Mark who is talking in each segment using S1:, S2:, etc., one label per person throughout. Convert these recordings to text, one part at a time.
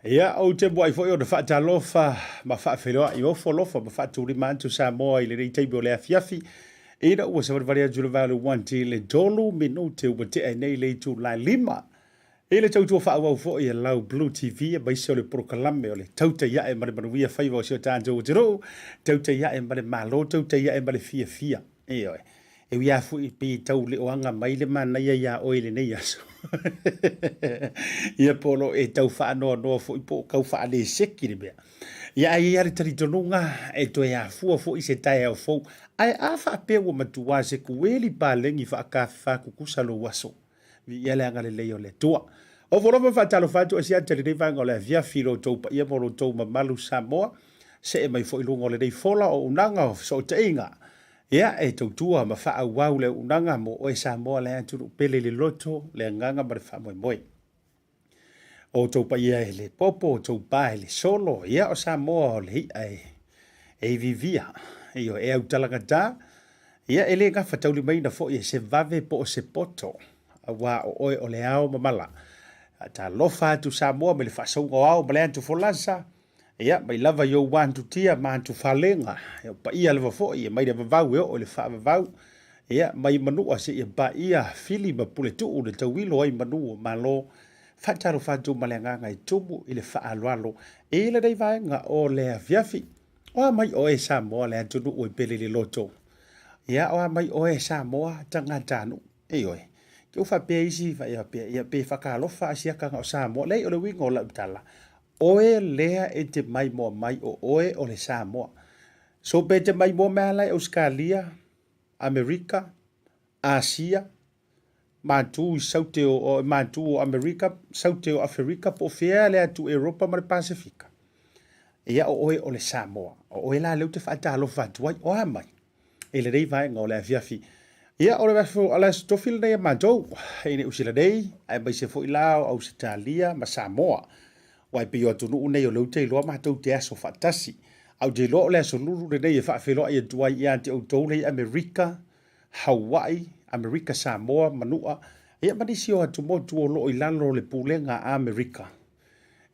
S1: Ia, ou te muai foi ona faatalofa ma faafeiloai ofo alofa ma faatulima atu Samoa i lenei taimi o le afiafi, ina ua savalivali atu le vae o le uati i le 3 minute ua tea ai nei le itula e 5. I le tautua faaauau foi a lau Blue TV aemaise o le polokalame o le Tautai Ae ma le Manuia Faiva o si o tatou atunuu, tautai ae ma le Malo, tautai ae ma le fiafia. Ioe. E ui lava foi pei e tau le o aga mai le manaia iā oe i lenei aso. Ia po o lo o e tau faanoanoa foi po o tau faaleseki le mea. Ia ae i ai lava le talitonuga e toe afua foi se taeao fou. Ae a faapea ua matua se kueli paleni faakafefa kukusa lou aso? Viia le agalelei o le Atua. Ofo alofa ma faatalofa atu Asiata i lenei vaega o le afiafi i lo outou paia ma lo outou mamalu Samoa. See mai foi i luga o lenei fola o auaunaga o fesootaiga. Ia, e tautua ma faaauau le auaunaga mo oe Samoa le atunuu pele i le loto, le agaga ma le faamoemoe. O outou paia e le popo, o outou pa e le solo, ia o Samoa o le i'a e, e iviivia, ioe, e autalagata, ia e le gafataulimaina foi e se vave po o se poto, auā o oe o le ao mamala. Talofa atu Samoa mai le faasauga o ao ma le atu folasa, Ia, mai lava i ou atutia ma atufalega, ia o paia lava foi e mai le vavau e oo i le faavavau, ia, mai Manua seia paia Fili ma Puletuu le tauilo ai manu o Malo, faatalofa atu ma le agaga e tumu i le faaaloalo i lenei vaega o le afiafi. O a mai oe Samoa le atunuu e pele i le loto? Ia, o a mai oe Samoa tagatanuu? Ioe. Ke ua faapea isi, faapea, ia, pe whakaalofa a siakanga o Samoa. Leai, o le uiga o lau tala, oe lea e te maimoa mai o oe o le Samoa. So pe te maimoa mai ala i Ausekalia, Amerika, Asia, matu i Saute o, o matu o Amerika, Saute o Aferika, po o fea le atu Europa ma le Pasefika. Ia o oe o le Samoa. O oe la lea ou te faatalofa atu ai. O a mai? I lenei vaega o le afiafi. Ia, o le aso, o le aso tofi lenei a matou i Niu Sila nei, aemaise foi la o Ausetalia ma Samoa. Aua e pei o atunuu nei o lea ou te iloa matou te aso faatasi. Ae ou te iloa o le aso lulu lenei e faafeiloai atu ai ia te outou lea i Amerika, Hawaii, Amerika Samoa, Manua, ia ma nisi o atumotu o lo o i lalo o le pulega a Amerika.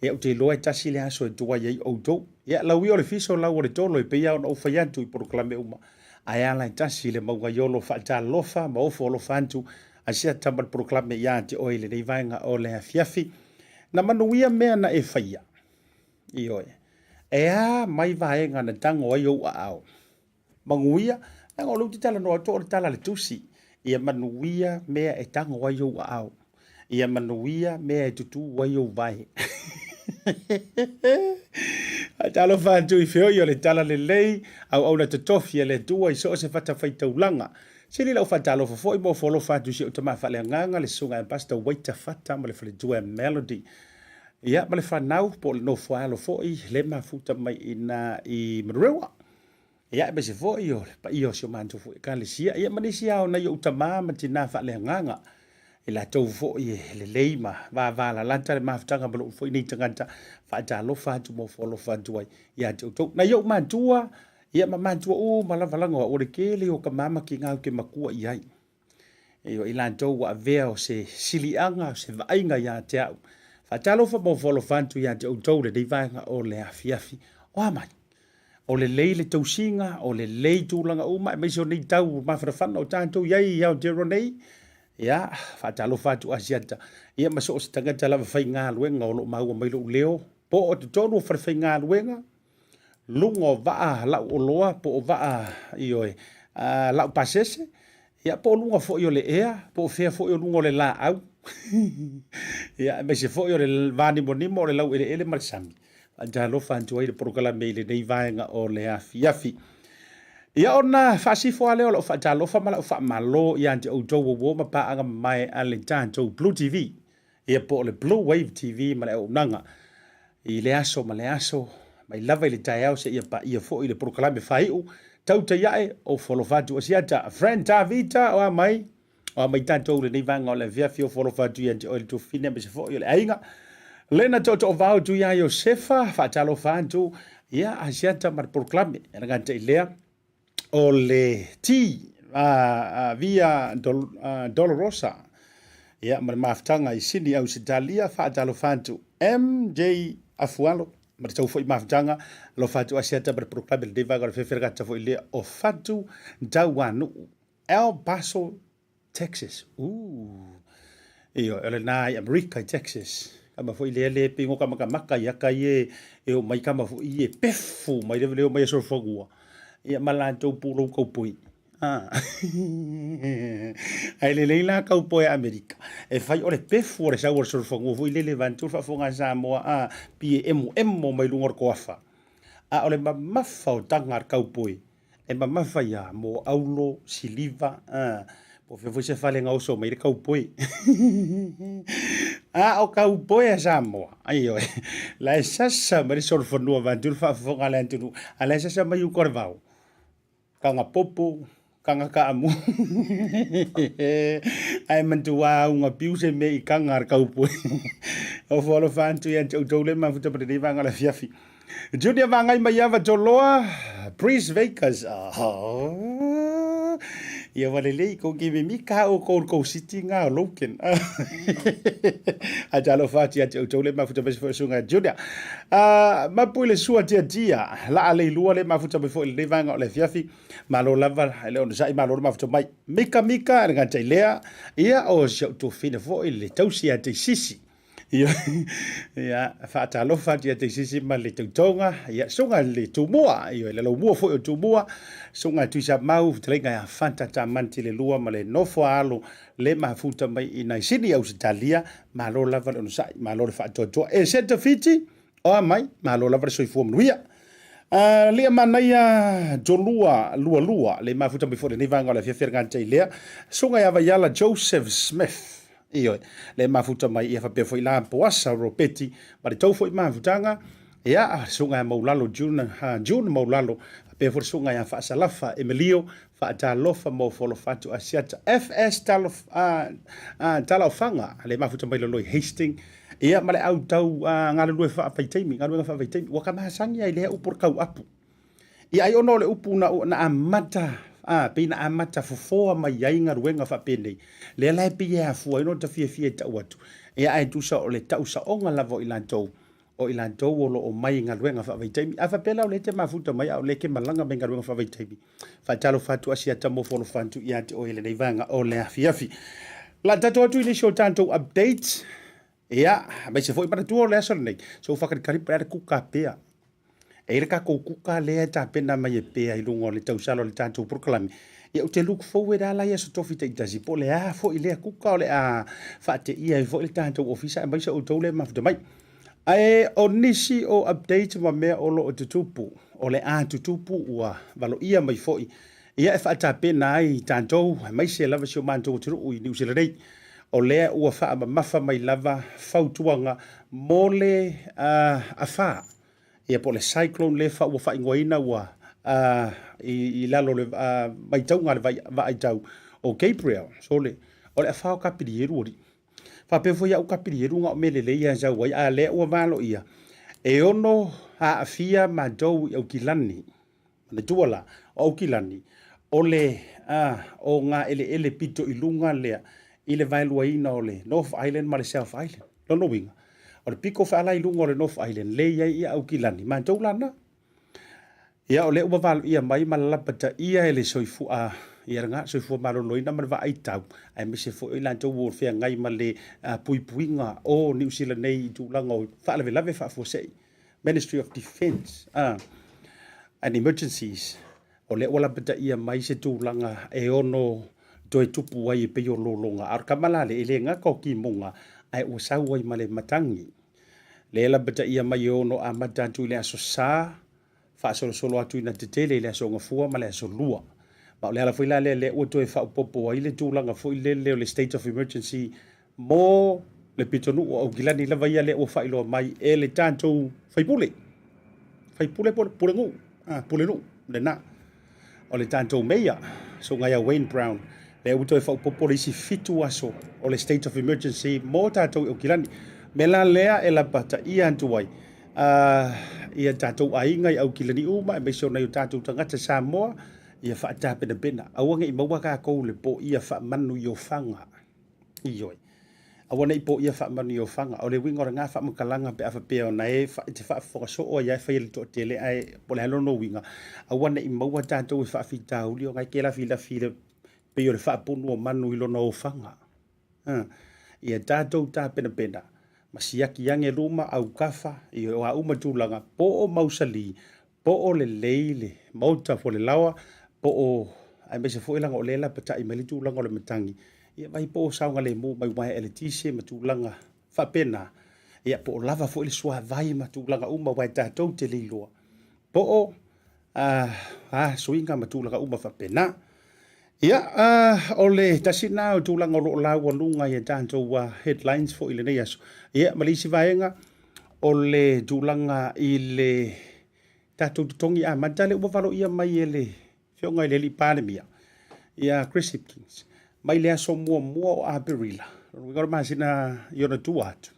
S1: Ia, ou te iloa e tasi le aso e tuai ai outou. Ia, lau ia o le fiso, lau o le tolo, e pei lava ona ou fai atu i polokalame uma, ae ala e tasi le maugaiolo faatalofa ma ofo alofa atu a si ata ma le polokalame ia te oe i lenei vaega o le afiafi. Na manuia mea na e faia. Ioe. E a mai vaega na tago ai ou aao? Manuia, leaga o lea ou te talanoa atu o le tala a le Tusi, ia manuia mea e tago ai ou aao, ia manuia mea e tutū ai ou vae. Talofa atu i feoi o le tala lelei, auauna totofi a le Atua i so o se fatafaitaulaga. Sili lau faatalofa foi ma ofo alofa atu i si ou tama faaleagaga, le susuga ia Pastor Waiter Fata ma le faletua ia Melody. Ia, ma le fanau po o le nofo alo foi le mafuta mai i ina i Manurewa. Ia, aemaise foi o le paia o si o matou foi Ekalesia, ia ma nisi lava o nai ou tama ma tinā faaleagaga, i latou foi e lelei ma vavalalata le mafutaga ma lou foi nei tagata, faatalofa atu ma ofo alofa atu ai ia te outou. Nai ou matua, ia ma matua uma lava laga o au o le tele o tama ma tinā ou te matua i ai. Ioe, i latou ua avea o se siliaga, o se vaaiga ia te au. Faatalofa ma ofo alofa atu ia te outou lenei vaega o le afiafi. O a mai? O lelei le tausiga, o lelei tulaga uma, aemaise o nei tau mafanafana o tatou i ai i Aotearoa nei. Ia, faatalofa atu Asiata, ia ma so o se tagata lava faigaluega o lo o maua mai lou leo, po o totonu o falefaigaluega, luga o vaa lau oloa po o vaa, ioe, lau pasese, ia po o luga foi o le ea, po o fea foi o luga o le laau, ia, aemaise foi o le vānimonimo o le laueleele ma le sami. Faatalofa atu ai le polokalame i lenei vaega o le afiafi. Ia ona faasifo lava lea o lau faatalofa ma lau faamalo ia te outou uo ma paaga mamae a le tatou Blue TV. Ia po o le Blue Wave TV ma le auaunaga i le aso ma le aso, mai lava i le taeao seia paia foi le polokalame faaiu, tautai ae o ofo alofa atu Asiata, Friend Tavita, o a mai, o a mai tatou lenei vaega o le afiafi, ofo alofa atu ia te oe le tuafafine aemaise foi o le aiga. Lena Tootoouvao atu ia Iosefa, faatalofa atu, ia Asiata ma le polokalame, e le gata i lea, o le T Via Dolorosa ia ma le mafutaga i Sini Ausetalia faatalofa atu MJ Afualo, ma le tau foi mafutaga, alofa atu Asiata ma le polokalame lenei vaega o le fefe le gata foi lea o Fatu Tauanuu, El Paso, Texas. Ooh. Ioe, o lena i Amerika i Texas. Kama foi lea le pingo kama kamaka ia kai e e o mai kama foi e pefu mai le leo mai e solofanua. Ia ma latou pulou kaupoi. Ah. Ai le lei la kaupoi a Amerika. E fai o le pefu o le sau o le solofanua foi lele vantu le faafofoga a Samoa a pie emo emo mai luga o le koafa. A o le mamafa o taga a le kaupoi E mamafa ia mo aulo, siliva, a, po o fea foi se fale gaoso mai le kaupoi. A o kaupoi a Samoa, aioe, la e sasa mai le solofanua vaeatu le faafofoga a le atunuu, a la e sasa mai uka o le vao. Kaga popo, kaga kaamu. Ae manatua auga piu se mea i kaga a le kaupoi. Ofo alofa atu ia te outou le mafuta ma lenei vaega o le afiafi. Junior Vagai Maiava Toloa, Breeze Vegas. Oh. Ia ua lelei ko ki mimi ka o ko ko city nga o Logan. A talofa atu ia te outou le mafuta mai foi suga Junior. Ah, mapu i le sua tia tia, la a le lua le mafuta mai foi le vaega o le afiafi. Malo lava le onosai malo le mafuta mai. Mika mika le gata i lea, ia o si au tofina foi le tausi ia te sisi. Ia, faatalofa atu ia te sisi ma le tautoga, ia, suga le Tumua, ia, le laumua foi o Tumua, suga Tuisamau, fetalaiga ia Fanta Tamanti le lua ma le nofo a alo le mafuta mai i Naisini Ausetalia, malo lava le onosai, malo le faatoatoa. E se Tafiti, o a mai, malo lava le soifua manuia. Lia manaia Jolua lua lua, le mafuta mai foi lenei vaega o le afiafi a le gata i lea, suga ia Vaiala Joseph Smith. Ioe, le mafuta mai ia faapea foi la Poasa Ropeti ma le tou foi mafutaga, ia, le susuga ia Maulalo June, June Maulalo, faapea foi le susuga ia Faasalafa Emilio, faatalofa mo Folofatu Asiata, FS Talof, Talaofaga, le mafuta mai lalo i Hastings, ia, ma le au tau galulue faavaitaimi, galuega faavaitaimi, ua ka masani ai lea upu o le tauapu. Ia ai ona o le upu na, na amata, a, pei na amata fofoa mai ai galuega faapenei, lea la e pei e afua ai ona ta fiafia e tau atu, ia ae tusa o le tausaoga lava o i latou, o i latou o lo o mai i galuega faavaitaimi. A faapea la o lea e te mafuta mai a o lea e te malaga mai i galuega faavaitaimi, faatalofa atu Asiata mo folofa atu ia te oe i lenei vaega o le afiafi. O le a tatou atu i nisi o tatou updates, ia, aemaise foi manatua o le aso lenei, se ua faakalikali po o le a le kuka pea. E i ai le tatou kuka lea e tapena mai e pea i luga o le tausala o le tatou polokalame. Ia ou te look forward lava la i aso tofi taitasi po o le a foi lea kuka o le a faateia ai foi le tatou ofisa aemaise outou lea e mafuta mai. Ae o nisi o updates ma mea o lo o tutupu, o le a tutupu ua valoia mai foi ia e faatapena ai tatou aemaise lava si o matou atunuu i Niu Sila nei. O lea ua faamamafa mai lava fautuaga mo le afa, ia po o le cyclone lea ua faaigoaina ua i lalo o le vaitauga a le vaaitau o Gabriel. Sole, o le afa o Kapilielu alii. Faapea foi au Kapilielu na o mea lelei lava e sau ai, a o lea ua valoia e ono aafia matou i Aukilani. Manatua la, o Aukilani, o le o ngā eleele pito i luga lea i le vaeluaina o le North Island ma le South Island. Lona uiga, o le piko feala i luga o le North Island lea i ai ia Aukilani, matou la na. Ia o lea ua valoia mai ma lalapataia e le soifua, ia lena, soifua maloloina ma le vaai tau, aemaise foi o i latou ua feagai ma le puipuiga o Niu Sila nei i tulaga o faalavelave faafuasei. Ministry of Defence and Emergencies, o lea ua lapataia mai se tulaga e ono toe tupu ai e pei o lologa. A o le kama la lea, e le gata o timuga, ae ua sau ai ma le matagi. Lea e lapataia mai e ono amata atu i le Aso Sa, faasolosolo atu ina tetele i le Aso Gafua ma le Aso Lua. Ma o le ala foi la lea, lea ua toe faaopoopo ai le tulaga foi lele o le state of emergency mo le pitonuu o Aukilani lava ia lea ua faailoa mai e le tatou faipule. Faipule po o le pulenuu, ah, pulenuu, lena. O le tatou mayor, susuga ia Wayne Brown, lea ua toe faaopoopo le isi 7 aso o le state of emergency mo tatou i Aukilani. Mea la lea e lapataia atu ai ia tatou aiga i Aukilani uma, aemaise o nai o tatou tagata Samoa, ia faatapenapena. Aua ne i maua tatou le poia faamanu i ofaga. Ioe. Aua ne i poia faamanuiofaga. O le uiga o lena faamatalaga pe a faapea ona e te faafofoga soo ai lava e fai e le toatele ae po o le a lona uiga, aua ne i maua tatou e faafitauli ona e te lafilafi i le pei o le faapunu o manu i lona ofaga. Ia tatou tapenapena ma siaki ane luma, autafa, o a uma tulaga, po o mausali, po o lelei le maota po o le laoa, po o, aemaise foi leaga o lea e lapatai mai le tulaga o le matagi, ia vaai po o saogalemu mai uaea eletise ma tulaga faapena, ia po o lava foi le suavai ma tulaga uma aua e tatou te le iloa po o a suiga ma tulaga uma faapena. Ia, o le tasi lena o tulaga o lo o laualuga i a tatou headlines foi i lenei aso. Ia, ma le isi vaega, o le tulaga i le tatou totogi amata lea ua valoia mai e le Afioga i le Alii Palemia, ia Chris Hipkins, mai le aso muamua o Aperila, lona uiga o le masina i ona tua atu,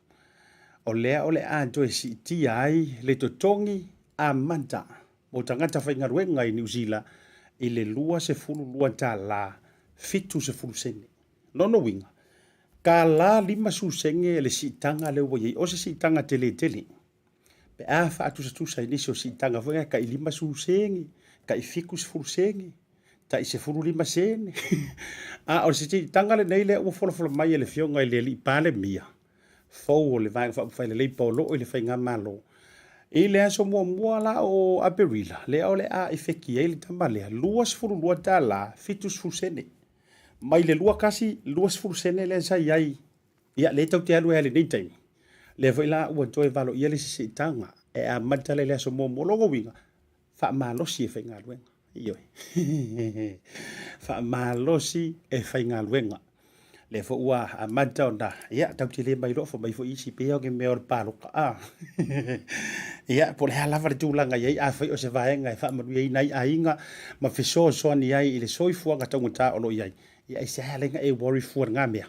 S1: o lea o le a toe siitia ai le totogi amata mo tagata faigaluega i Niu Sila i le $22 70 sene. Lona uiga, $1.50 sene le siitaga lea ua i ai, o se siitaga tele tele. Pe a faatusatusa i nisi o siitaga foi ia tai 50 sene, tai 70 sene, tai 15 sene. A o se siitaga lenei lea ua folafola mai e le Afioga i le Alii Palemia, fou o le Vaega Faaupufai a le Leipa o lo o i le Faigamalo. I le aso muamua la o Aperila, lea o le a efeki ai le tama lea, $22 70 sene. Mai le 21, 20 sene lea sa i ai, ia lea tatou te alu ai i lenei taimi. Lea foi la ua toe valoia le isi siitaga e amata lea i le aso muamua. O lona uiga, faamalosi e faigaluega. Ioe. Faamalosi e faigaluega. Lea foi ua amata ona, ia, tatou te le mailoa fai mai foi isi pei o ni mea o le paloka. A. Ia, po o le a lava le tulaga i ai, afai o se vaega e faamanuiaina ai aiga ma fesoasoani ai i le soifuaga taugata o lo o i ai, ia aisea ala ai na e worry fua i lena mea?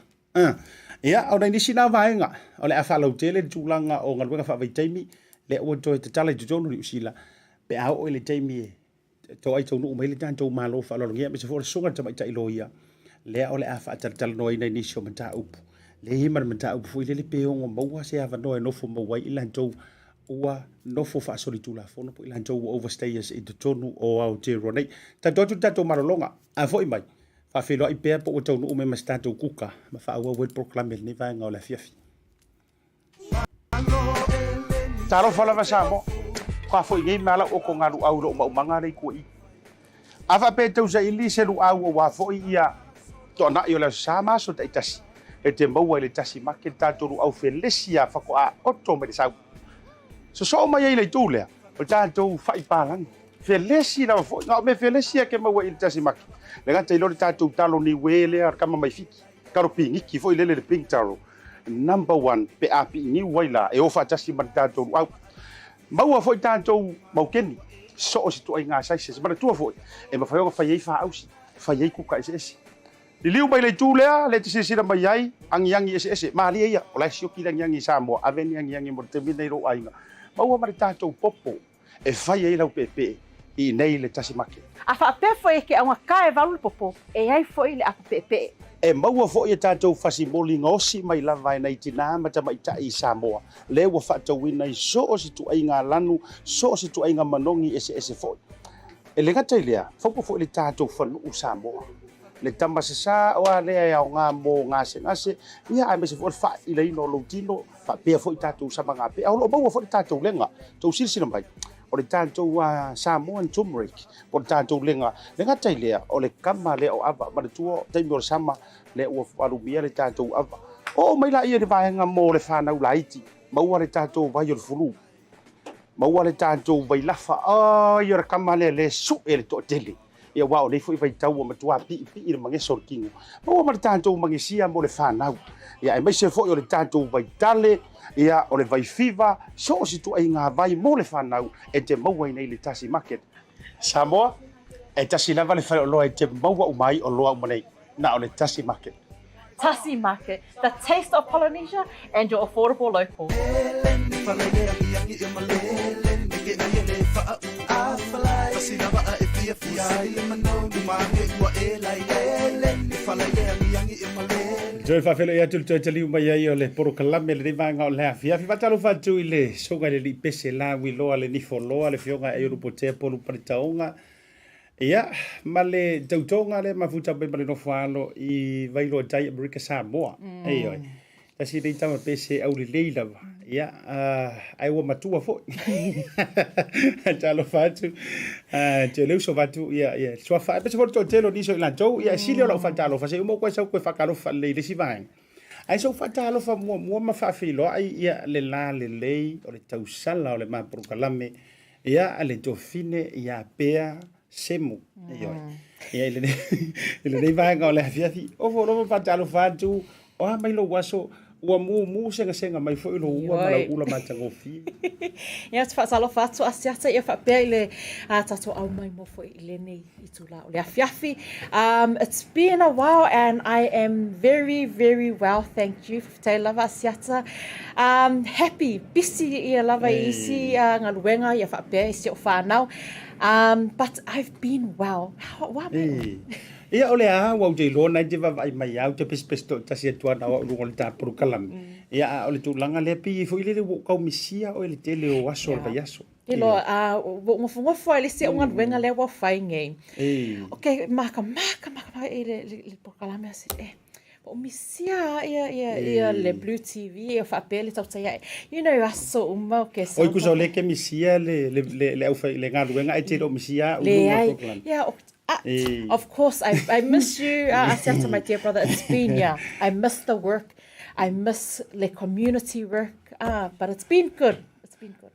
S1: Ia, o nai nisi na vaega, o le a faalautele le tulaga o galuega faavaitaimi, lea ua toe tatala i totonu o Niu Sila, pe a oo i le taimi e toai taunuu mai le tatou Malo faaaloalogia, aemaise foi o le susuga i le tamaitai loia, lea o le a faatalatalanoaina i nisi o mataupu. Lea e i ai ma le mataupu foi lele pe ono maua se avanoa e nofo maua ai i latou ua nofo faasolitulafono po o i latou ua overstayers i totonu o Aotearoa nei. Tatou atu i le tatou malologa, a foi mai, Faafeiloai pea po ua taunuu mai ma se tatou kuka ma faaauau ai le polokalame i lenei vaega o le afiafi. Talofa lava Samoa, ua foi nei mea lau oko ngā luau i lou maumaga lea i tua i. A faapea e tausaili se luau aua foi ia toanai o le Aso Sa ma aso taitasi, e te maua i le tasi make le tatou luau felesi a faatoa oto mai le sau. Sosoo mai ai i le itu lea, o le tatou fai palagi. Felesi lava foi, na o mea felesi ia ke maua i le tasi make. Le gata i lea o le tatou talo niue lea, le kama mai Fiti, talo piniki foi lele le pink taro, number one pe a piiniu ai la, e o faatasi ma le tatou luau. Maua foi tatou maukeni, so o se ituaiga sizes. Manatua foi, e mafai ona fai ai faausi, fai ai kuka eseese. Liliu mai le itu lea, lea e te silasila mai ai, agiagi eseese, malie ia, o la e sioki le agiagi i Samoa, ave ni agiagi mo le taimi lenei i lou aiga. Maua ma le tatou popo e fai ai lau peepee i inei le tasi make.
S2: A faapea foi e ke augata e valu le popo, e ai foi le apo peepee.
S1: E maua foi e tatou fasimoli gaosi mai lava e nai tinā ma tamaitai i Samoa, lea ua faatauina i so o se ituaiga lanu, so o se ituaiga manogi eseese foi. E le gata i lea, faupa foi le tatou fanuu Samoa, le tama sasā oa lea e aoga mo gasegase, ia aemaise foi o le faailaina o lou tino, faapea foi tatou samagape. A o lo o maua foi le tatou lega, tou silasila mai, o le tatou Samoan turmeric, po o le tatou lega. Le gata i lea, o le kama lea o ava, manatua taimi o le sama, lea ua alumia le tatou ava. Oo mai laia i le vaega mo le fanau laiti, maua le tatou vai o le fulu, maua le tatou vailafa, ai o le kama lea le sue le toatele. Ia aua o nei foi vaitau ua matua piipii le mageso o le tino. Maua ma le tatou magesia mo le fanau. Ia aemaise foi o le tatou vaitale, ia o le vaifiva, so o se ituaiga vai mo le fanau e te maua i nei le Tasi Market. Samoa, e tasi lava le faleoloa e te maua uma ai oloa uma nei, na o le Tasi Market.
S2: Tasi Market, the taste of Polynesia and your affordable local.
S1: Toe faafeiloai atu le toe taliu mai ai o le polokalame lenei vaega o le afiafi. Faatalofa atu i le susuga i le alii pese lauiloa le nifoloa le afioga ia Aiolupotea Polu Paletaoga. Ia, ma le tautoga lea mafuta mai ma le nofo alo i Vailoa Tai Amerika Samoa. Mm. Ioe. Tasi lenei tama pese aulelei lava. Ia, ae ua matua foi. Talofa atu. Te le uso atu ia ia suafa. Aemaise foi le toatele o nisi o i latou. Ia, e sili o lau faatalofa se i uma ou koe sau koe faatalofa lelei i le isi vaega. Ae se i ou faatalofa muamua ma faafeiloai ia le lalelei o le tausala o le ma polokalame ia le tofine ia Pea Semo. Ioe. Ia, i lenei vaega o le afiafi, ofo alofa ma faatalofa atu, o a mai lou aso, ua mumu segasega mai foi lou ua ma lau ula matagofie.
S2: Ia, ou te faatalofa atu Asiata ia faapea i le tatou au mai mo foi i lenei itula o le afiafi. It's been a while and I am very, very well, thank you. Faafetai lava Asiata. Happy, busy ia lava i isi galuega ia faapea i si ou whanau. But I've been well. How, wa mai oe?
S1: Ia, o le a, ua ou te iloa na e te vaavaai mai au te pesepese toatasi atu ana o au i luga o le ta polokalame. Ia, a o le tulaga lea, pei e foi lele ua ou kaumisia oe i le tele o aso o le vaiaso.
S2: Te loa, a, ua ou nofonofo ai i le isi au galuega lea ua fai nei. Ok, makamaka, makamaka i le, le, le polokalame a se, eh, ua ou misia lava ia, ia, ia le Blue TV, ia faapea le tautai ae. You know, aso uma o ke
S1: Oi, kusa o lea ke misia le, le, le, le auwhai, le galuega ae te le o misia au luga o le polokalame.
S2: Yeah, of course, I miss you, Asiata, my dear brother. It's been, yeah, I miss the work. I miss le community work. But it's been good. It's been good.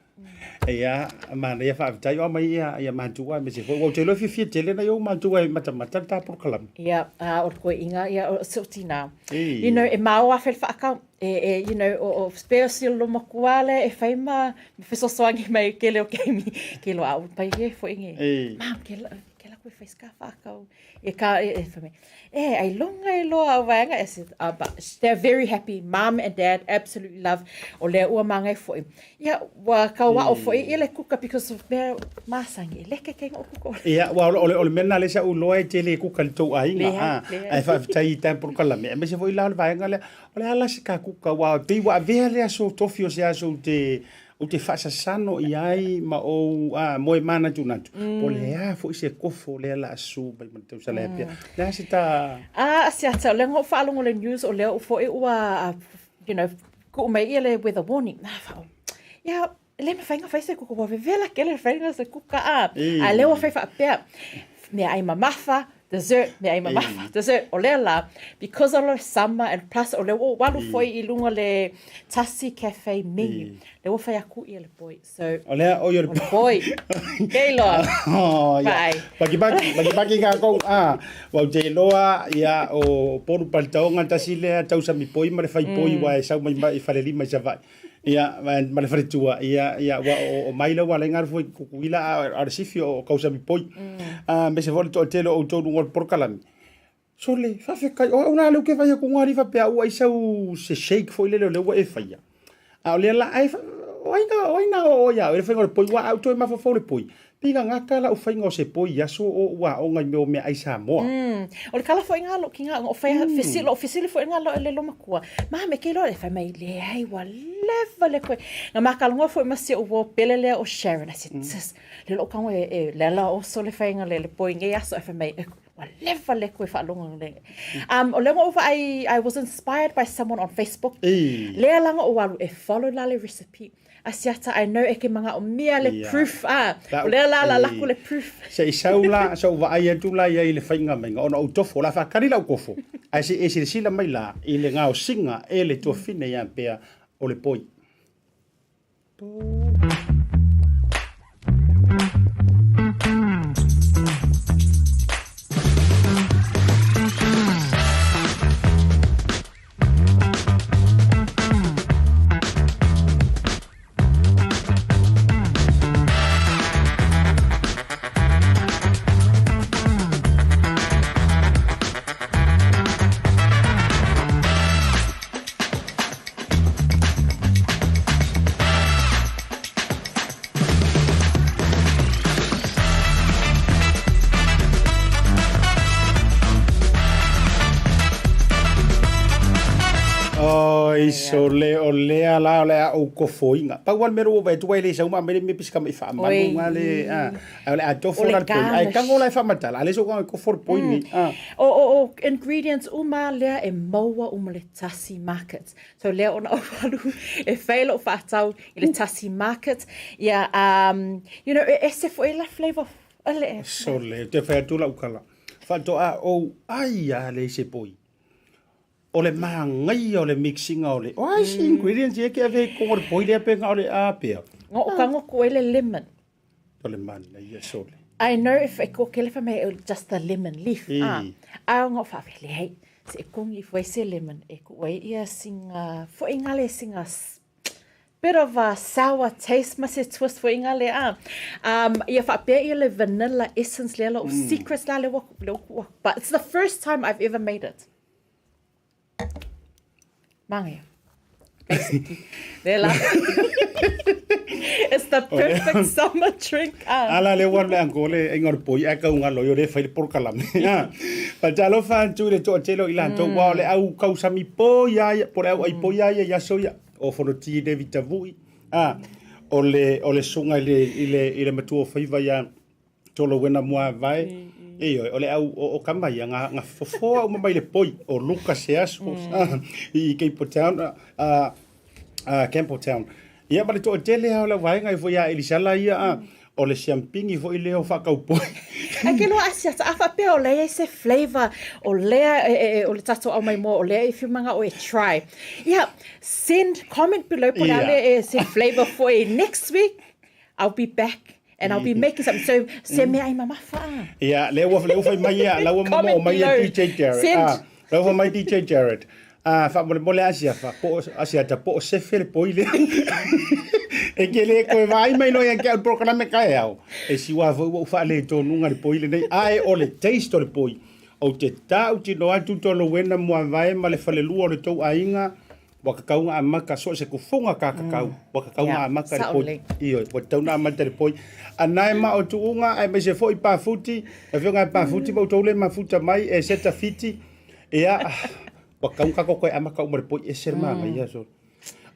S1: Ia, manaia faafetai. O mai ia, ia matua aemaise foi. Ua ou te iloa e fiafia tele nai ou matua e matamata le ta polokalame.
S2: Ia, o le koeʻiga, ia, o si ou tinā. You know, e mao afe le faakau, e, e, you know, o, o spare o si olomakua lea e fai ma fesoasoani mai i kele o keimi, ke loa au pai e foi nge. Mam, ke la, ke la koe fai ska faakau. E ka, e, e, fai mai, e, ai longa e loa au vaega, e said, but they're very happy, mom and dad absolutely love, o lea ua magai foi. Ia, ua kau ao foi ia le kuka because of mea masani, e leke ke ngoo kuka ole.
S1: Ia, ua ole, ole mea na le sa uloa e tele kuka le tou aiga, a, ae faafetai i ta polokalame, aemaise foi la o le vaega lea, o le a la se ka kuka, ua pei ua avea le aso tofi o se aso ou te, ou te faasasano i ai ma ou a, moe manatunatu, po o le a foi se kofo lea la su mai ma le tausala e pea. Le a se ta...
S2: A, Asiata, o lea na ou faalogo i le news, o lea foi ua, you know, kuu mai ia le weather warning. Na, fao, ia, le mafai na fai se kuka, ua vevela kele le faiga se kuka a. A lea ua fai faapea, mea ai mamafa, dessert, mea ai mamafa, dessert. O lea la, because o le summer and plus o lea ua ou alu foi i luga le Tasi Cafe menu, lea ua fai aku ia le poi. So,
S1: o lea, oi o le
S2: poi. Kei loa.
S1: Oh, ia.
S2: Bye.
S1: Paki paki, paki paki kākou. Ah, ua ou te iloa, ia, o Polu Palitaoga tasi lea tausami poi ma le fai poi ua e sau mai i Falelima i Savaii. Ia, ma le faletua, ia, ia, ua o, o mai la ua alai galu foi i Kukuila, a o le sifi o kausami poi. A, aemaise foi o le toatele o outou luga o le polokalame. Sole, faafetai, o au la lea ou te vaai atu alii faapea au ai sau se shake foi lele o lea ua e faia. A o lea la, ai, o ai na, o ai na oo ia oe le faiga o le poi, ua au toe mafaufau le poi. Pei na gata lau faiga o se poi i aso o ou aoga i mea o meaai Samoa.
S2: O le kala foi nga lou kiga o fai fesili lou fesili foi nga le lomakua. Ma me ke loa le fai mai leai ua leva le koe. Na makalongo foi ma si ou uo pele lea o Sharon. I said, sis, le lou kago e, e le ala oso le faiga le le poi nei aso. E fai mai, ua leva le koe faalogo le. O lea ua ou vaai, I was inspired by someone on Facebook. Lea la nga ou alu e follow la le recipe. Asiata, I know e ke manaʻomia le proof, a, o lea la la lako le proof.
S1: Se i sau la, sa ou vaai atu la i ai i le faiga maiga, ona ou tofo, o le a faatali lau kofo, ae se i e silasila mai la i le gaosiga e le tuafine ia pea o le poi. Oi, sole, o lea la o le a ou tofoina. Pau lava le mea lea ua ou vaai atu ai e le sau ma aumai le mea pei se tama'i faamanu nga le, a, ae o le a tofo la le poi. Ae tago la e faamatala, a leai sou tago e tofo le poi lenei, a.
S2: O, o, o ingredients uma lea e maua uma i le Tasi Market. So lea ona ou alu e fai lou faatau i le Tasi Market. Ia, um, you know, e ese foi la flavor.
S1: Le... Sole, ou te fai atu lau tala. Faatoa ou ai lava lea i se poi. O le manaia o le mix-ina o le, o ai se ingredients ia e te ave i totonu o le poi lea pe na o le a pea.
S2: Na o tago atu ai le lemon.
S1: O le manaia sole.
S2: I know if e kokele fai mai just the lemon leaf. E. Ah, a o whaawhe leai. Se e kongi fo se lemon e ku ai ia singa fo ingale singa bit of a sour taste ma se twist fo ingale a. Um ia whaapea ia le vanilla essence lea lo mm. secrets la le wa but it's the first time I've ever made it. Manaia. Basically. Lea la. It's the perfect summer drink.
S1: Ah. Ala le ua le ango le inga o le poi ai kau ngalo yo le fai le polokalame. Ah. Pa talofa atu i le toatele o i latou wa o le au kausami poi a ia po le au ai poi a ia i aso ia o Fonoti David Tavui. Ah. O le o le susuga i le i le i le matua o faiva ia Tolowena Muavae, ioe, o le au o, o kama ia, nga, nga fofoa uma mai le poi o Lucas se aso i Cape Town, Campbelltown. Ia ma le toatele lava o le vaega i foi ia Elisala ia, o le siampigi foi lea o faatau poi.
S2: Ai ke loa asiata, a faapea o lea i se flavour o lea e, e, e, o le tatou au mai moa o lea e fiu manga o e try. Ia, send comment below po le ale e se flavour foi next week. I'll be back and I'll be making something. So, se mea ai mamafa.
S1: Ia, lea ua, lea ua fai mai ia, la ua momoo mai ia DJ Jared. Send. Ah, la ua fai mai DJ Jared. Ah, faamolemole Asiafa, po o, Asiata, po o sefe le poi lea. E ke le koe vaai mai loa ia te au i le polokalame taeao. E siua foi ua ou faaletonuga le poi lenei. Ae o le taste o le poi. Ou te tautino atu Tolowena Muavae ma le falelua o le tou aiga, Ua tatau ona amata so o se tufuga ta tatau, ua tatau ona amata i le poi. Ioe, ua tatau ona amata i le poi. A nae ma o tuuga aemaise foi Pafuti, le afioga ia Pafuti ma outou le mafuta mai e Seta Fiti, ia, ua tatau ona tatou toe amata uma i le poi ese le manaia sole.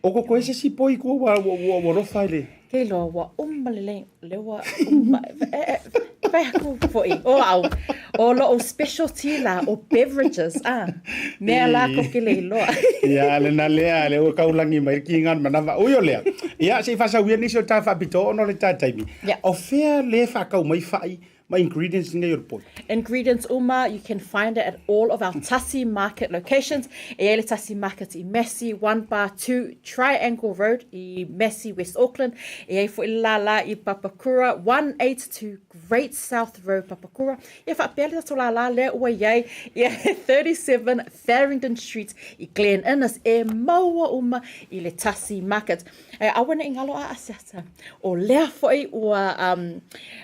S1: O kokoe se isi poi i tua ua, ua, ua, ua alofa i le...
S2: Ke iloa ua uma lelei, lea ua uma, e, e, Fai aku foi, o au, o lo'u specialty la, o beverages, ah, mea la ko ke le iloa.
S1: Ia, lena lea, lea ua taulagi mai le kiga o le manava. Ui o lea, ia, se i faasauia nisi o ta faapitoa ona o le ta taimi.
S2: Yeah.
S1: O fea le faatau mai fai ma ingredients nei o le poi?
S2: Ingredients uma, you can find it at all of our Tasi Market locations. E ai le Tasi Market i Massey, 1 bar 2 Triangle Road i Massey, West Auckland. E ai foi le lālā i Papakura, 182 Great South Road, Papakura. Ia faapea le tatou lālā lea ua i ai ia 37 Farringdon Street i Glen Innes e maua uma i le Tasi Market. Ae aua ne i galo a Asiata, o lea foi ua, um,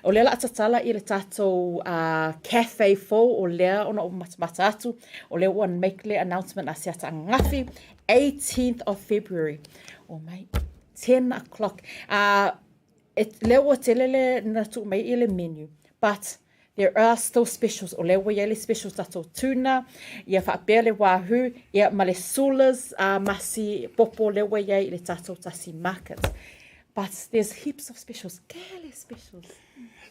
S2: o lea la a tatala i le tatou uh, cafe fou, o lea ona ou matamata atu, o lea ua make le announcement Asiata ananafi, 18th of February. Oh mai, 10 o'clock. Uh, e, lea ua tele le na tuu mai i le menu, but there are still specials. O lea ua i ai le specials tatou tuna, ia faapea le wahoo, ia ma le sulas uh, masi popo lea ua i ai i le tatou tasi market. But there's heaps of specials. Kele specials.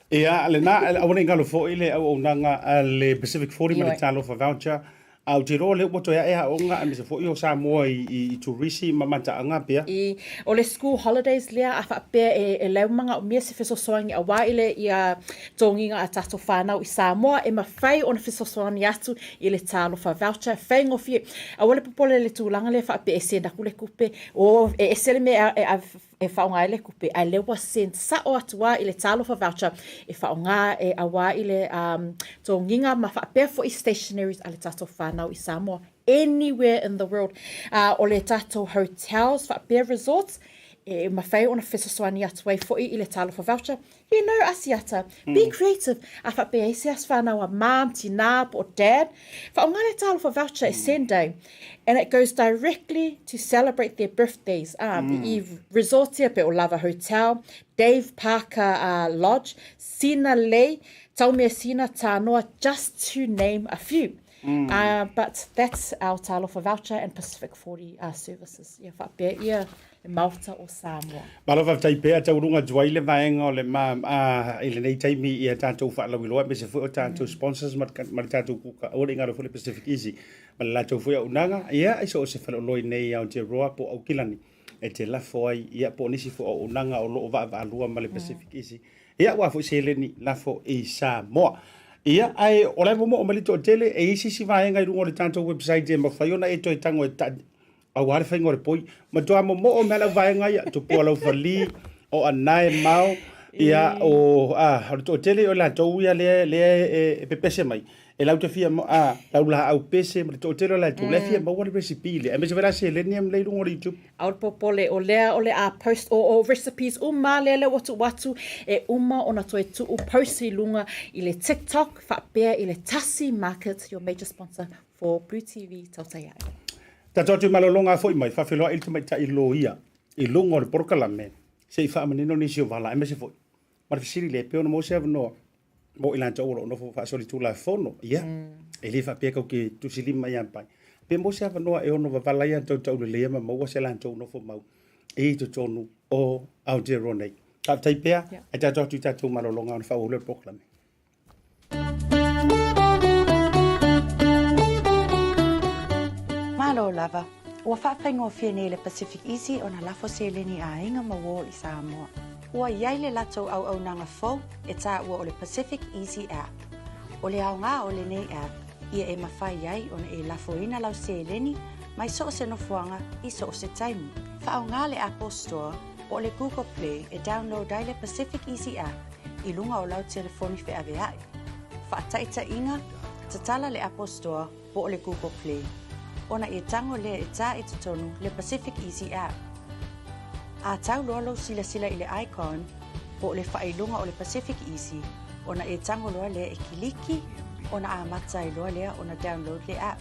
S1: Ia, lena, aua ne i galo foi le auaunaga a le Pacific 40 ma le Talofa Voucher. A ou te iloa o lea ua toe ae aoga aemaise foi o Samoa i, i, i turisi ma mataaga pea.
S2: I, o le school holidays lea a faapea e, e lau manaomia se fesoasoani auā i le ia togiga a tatou whanau i Samoa e mawhai ona fesoasoani atu i le Talofa Voucher faigofie. Aua le popole le tulaga lea faapea e send aku le tupe, o e ese le mea e, e, e faaaoga ai le tupe, ae lea ua send sao atu lava i le Talofa Voucher e faaaoga e auā i le um, togiga ma faapea foi stationaries a le tatou whanau i Samoa anywhere in the world. Uh, o le tatou hotels faapea resorts, e mawhai ona fesoasoani atu ai foi i le Talofa Voucher. You know, Asiata, be creative. A faapea ai se aso whanau a mom, tinā, po o dad, whaonga le Talofa Voucher e send ai. And it goes directly to celebrate their birthdays. I resortia pe o Lava Hotel, Dave Parker uh, Lodge, Sina Lei, Taumeasina, Tanoa, just to name a few. Uh, but that's our Talofa voucher and Pacific 40 uh, services. Ia faapea ia le Maota o Samoa.
S1: Malo faafetai pea taualuga atu ai le vaega o le ma a, i lenei taimi i a tatou faalauiloa aemaise foi o tatou sponsors ma le, ma le tatou kuka aua le ingalo foi le Pacific Easy ma le latou foi auaunaga ia i so o se faleoloa i nei Aotearoa po o Aukilani e te lafo ai ia po o nisi foi o auaunaga o lo o vaavaalua ma le Pacific Easy ia aua foi seleni lafo i Samoa. Ia, ae o la e momoo mai le toatele, e i ai se isi vaega i luga o le tatou website e mafai ona e toe tago e ta, aua le faiga o le poi. Matua momoo mai lau vaega ia, Tupua Laufali, o Anae Mao, ia, o, a, o le toatele o latou ia lea, lea e, e pepese mai. E lau te fia, a, lau laau pese ma le toatele o latou, lea fia maua le recipe lea. Aemaise foi la seleni ia i luga o le YouTube.
S2: Aua le popole, o lea o le a post o, o recipes uma lea lea ua tuu atu e uma ona toe tuu post i luga i le TikTok faapea i le Tasi Market, your major sponsor for Blue TV Tautai Ae.
S1: Tatou atu i malologa foi mai, faafeiloai le tamaitai loia i luga o le polokalame se i faamanino nisi o vala aemaise foi ma le fesili lea pei ona maua se avanoa mo i latou o lo o nofo faasolitulafono. Ia, e le faapea kau ke tusilima ia pai. Pe maua se avanoa e ono wavala ia tau tauleleia ma maua se latou nofo mau i totonu o Aotearoa nei. Faafetai pea, ae tatou atu i tatou malologa ona faaauau lea o le polokalame.
S3: Malo lava. Ua faafaigofie nei le Pacific Easy ona lafo seleni a aiga ma uō i Samoa. Ua i ai le latou auaunaga fou e taua o le Pacific Easy App. O le aoga o lenei app, ia e mafai ai ona e lafoina lau seleni mai so o se nofoaga i so o se taimi. Faaaoga le Apple Store po o le Google Play e download ai le Pacific Easy App i luga o lau telefoni feaveaʻi. Faataitaiga, tatala le Apple Store po o le Google Play, ona e tago lea e tā i totonu le Pacific Easy App. A tau loa lou silasila i le icon po o le faailoga o le Pacific Easy, ona e tago loa lea e kiliki, ona amata ai loa lea ona download le app.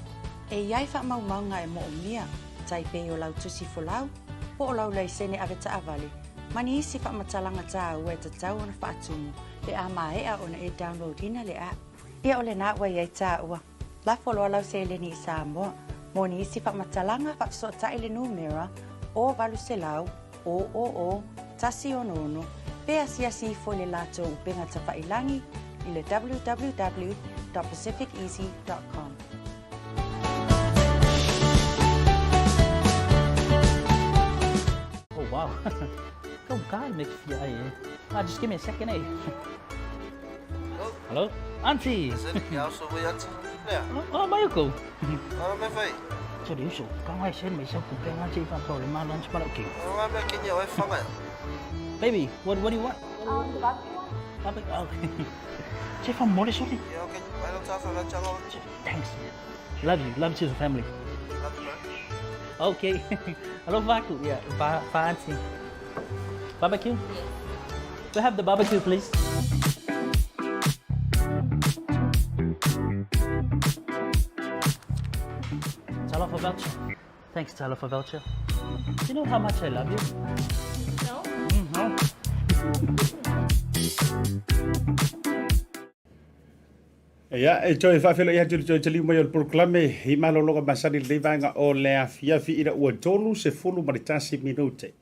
S3: E i ai faamaumauga e moomia, tai pei o lau tusi folau, po o lau laisene avetaavale, ma ni isi faamatalaga tāua e tatau ona faatumu pe a maea ona e download ina le app. Ia o lena ua i ai tāua. Lafo loa lau seleni i Samoa. Mo ni isi faamatalaga, faafesootai le numera 0800 000 166 pe asiasi ifo i le latou upega tafailangi i le www.pacificeasy.com.
S4: Oh wow. Kau kai me fia ai eh. Ah, just give me a second eh. Hello? Auntie! Oh, mai ko. 这里手刚开始没收股票，我这份做你妈 lunch 不落去。Baby, what do you want?
S5: The barbecue one?
S4: Barbecue. Okay. 这份冇你说的。Thanks. Love you. Love to the family. Okay. Hello, Vaku. Yeah, Va, Va auntie. Barbecue? We have the barbecue, please. Talofa voucher. Thanks, Talofa voucher. Do you know how much I love you?
S5: No?
S4: No.
S1: Ia, e toe faafeiloai atu i le toe taliu mai o le polokalame i malologa masani i lenei vaega o le afiafi ina ua 31 minute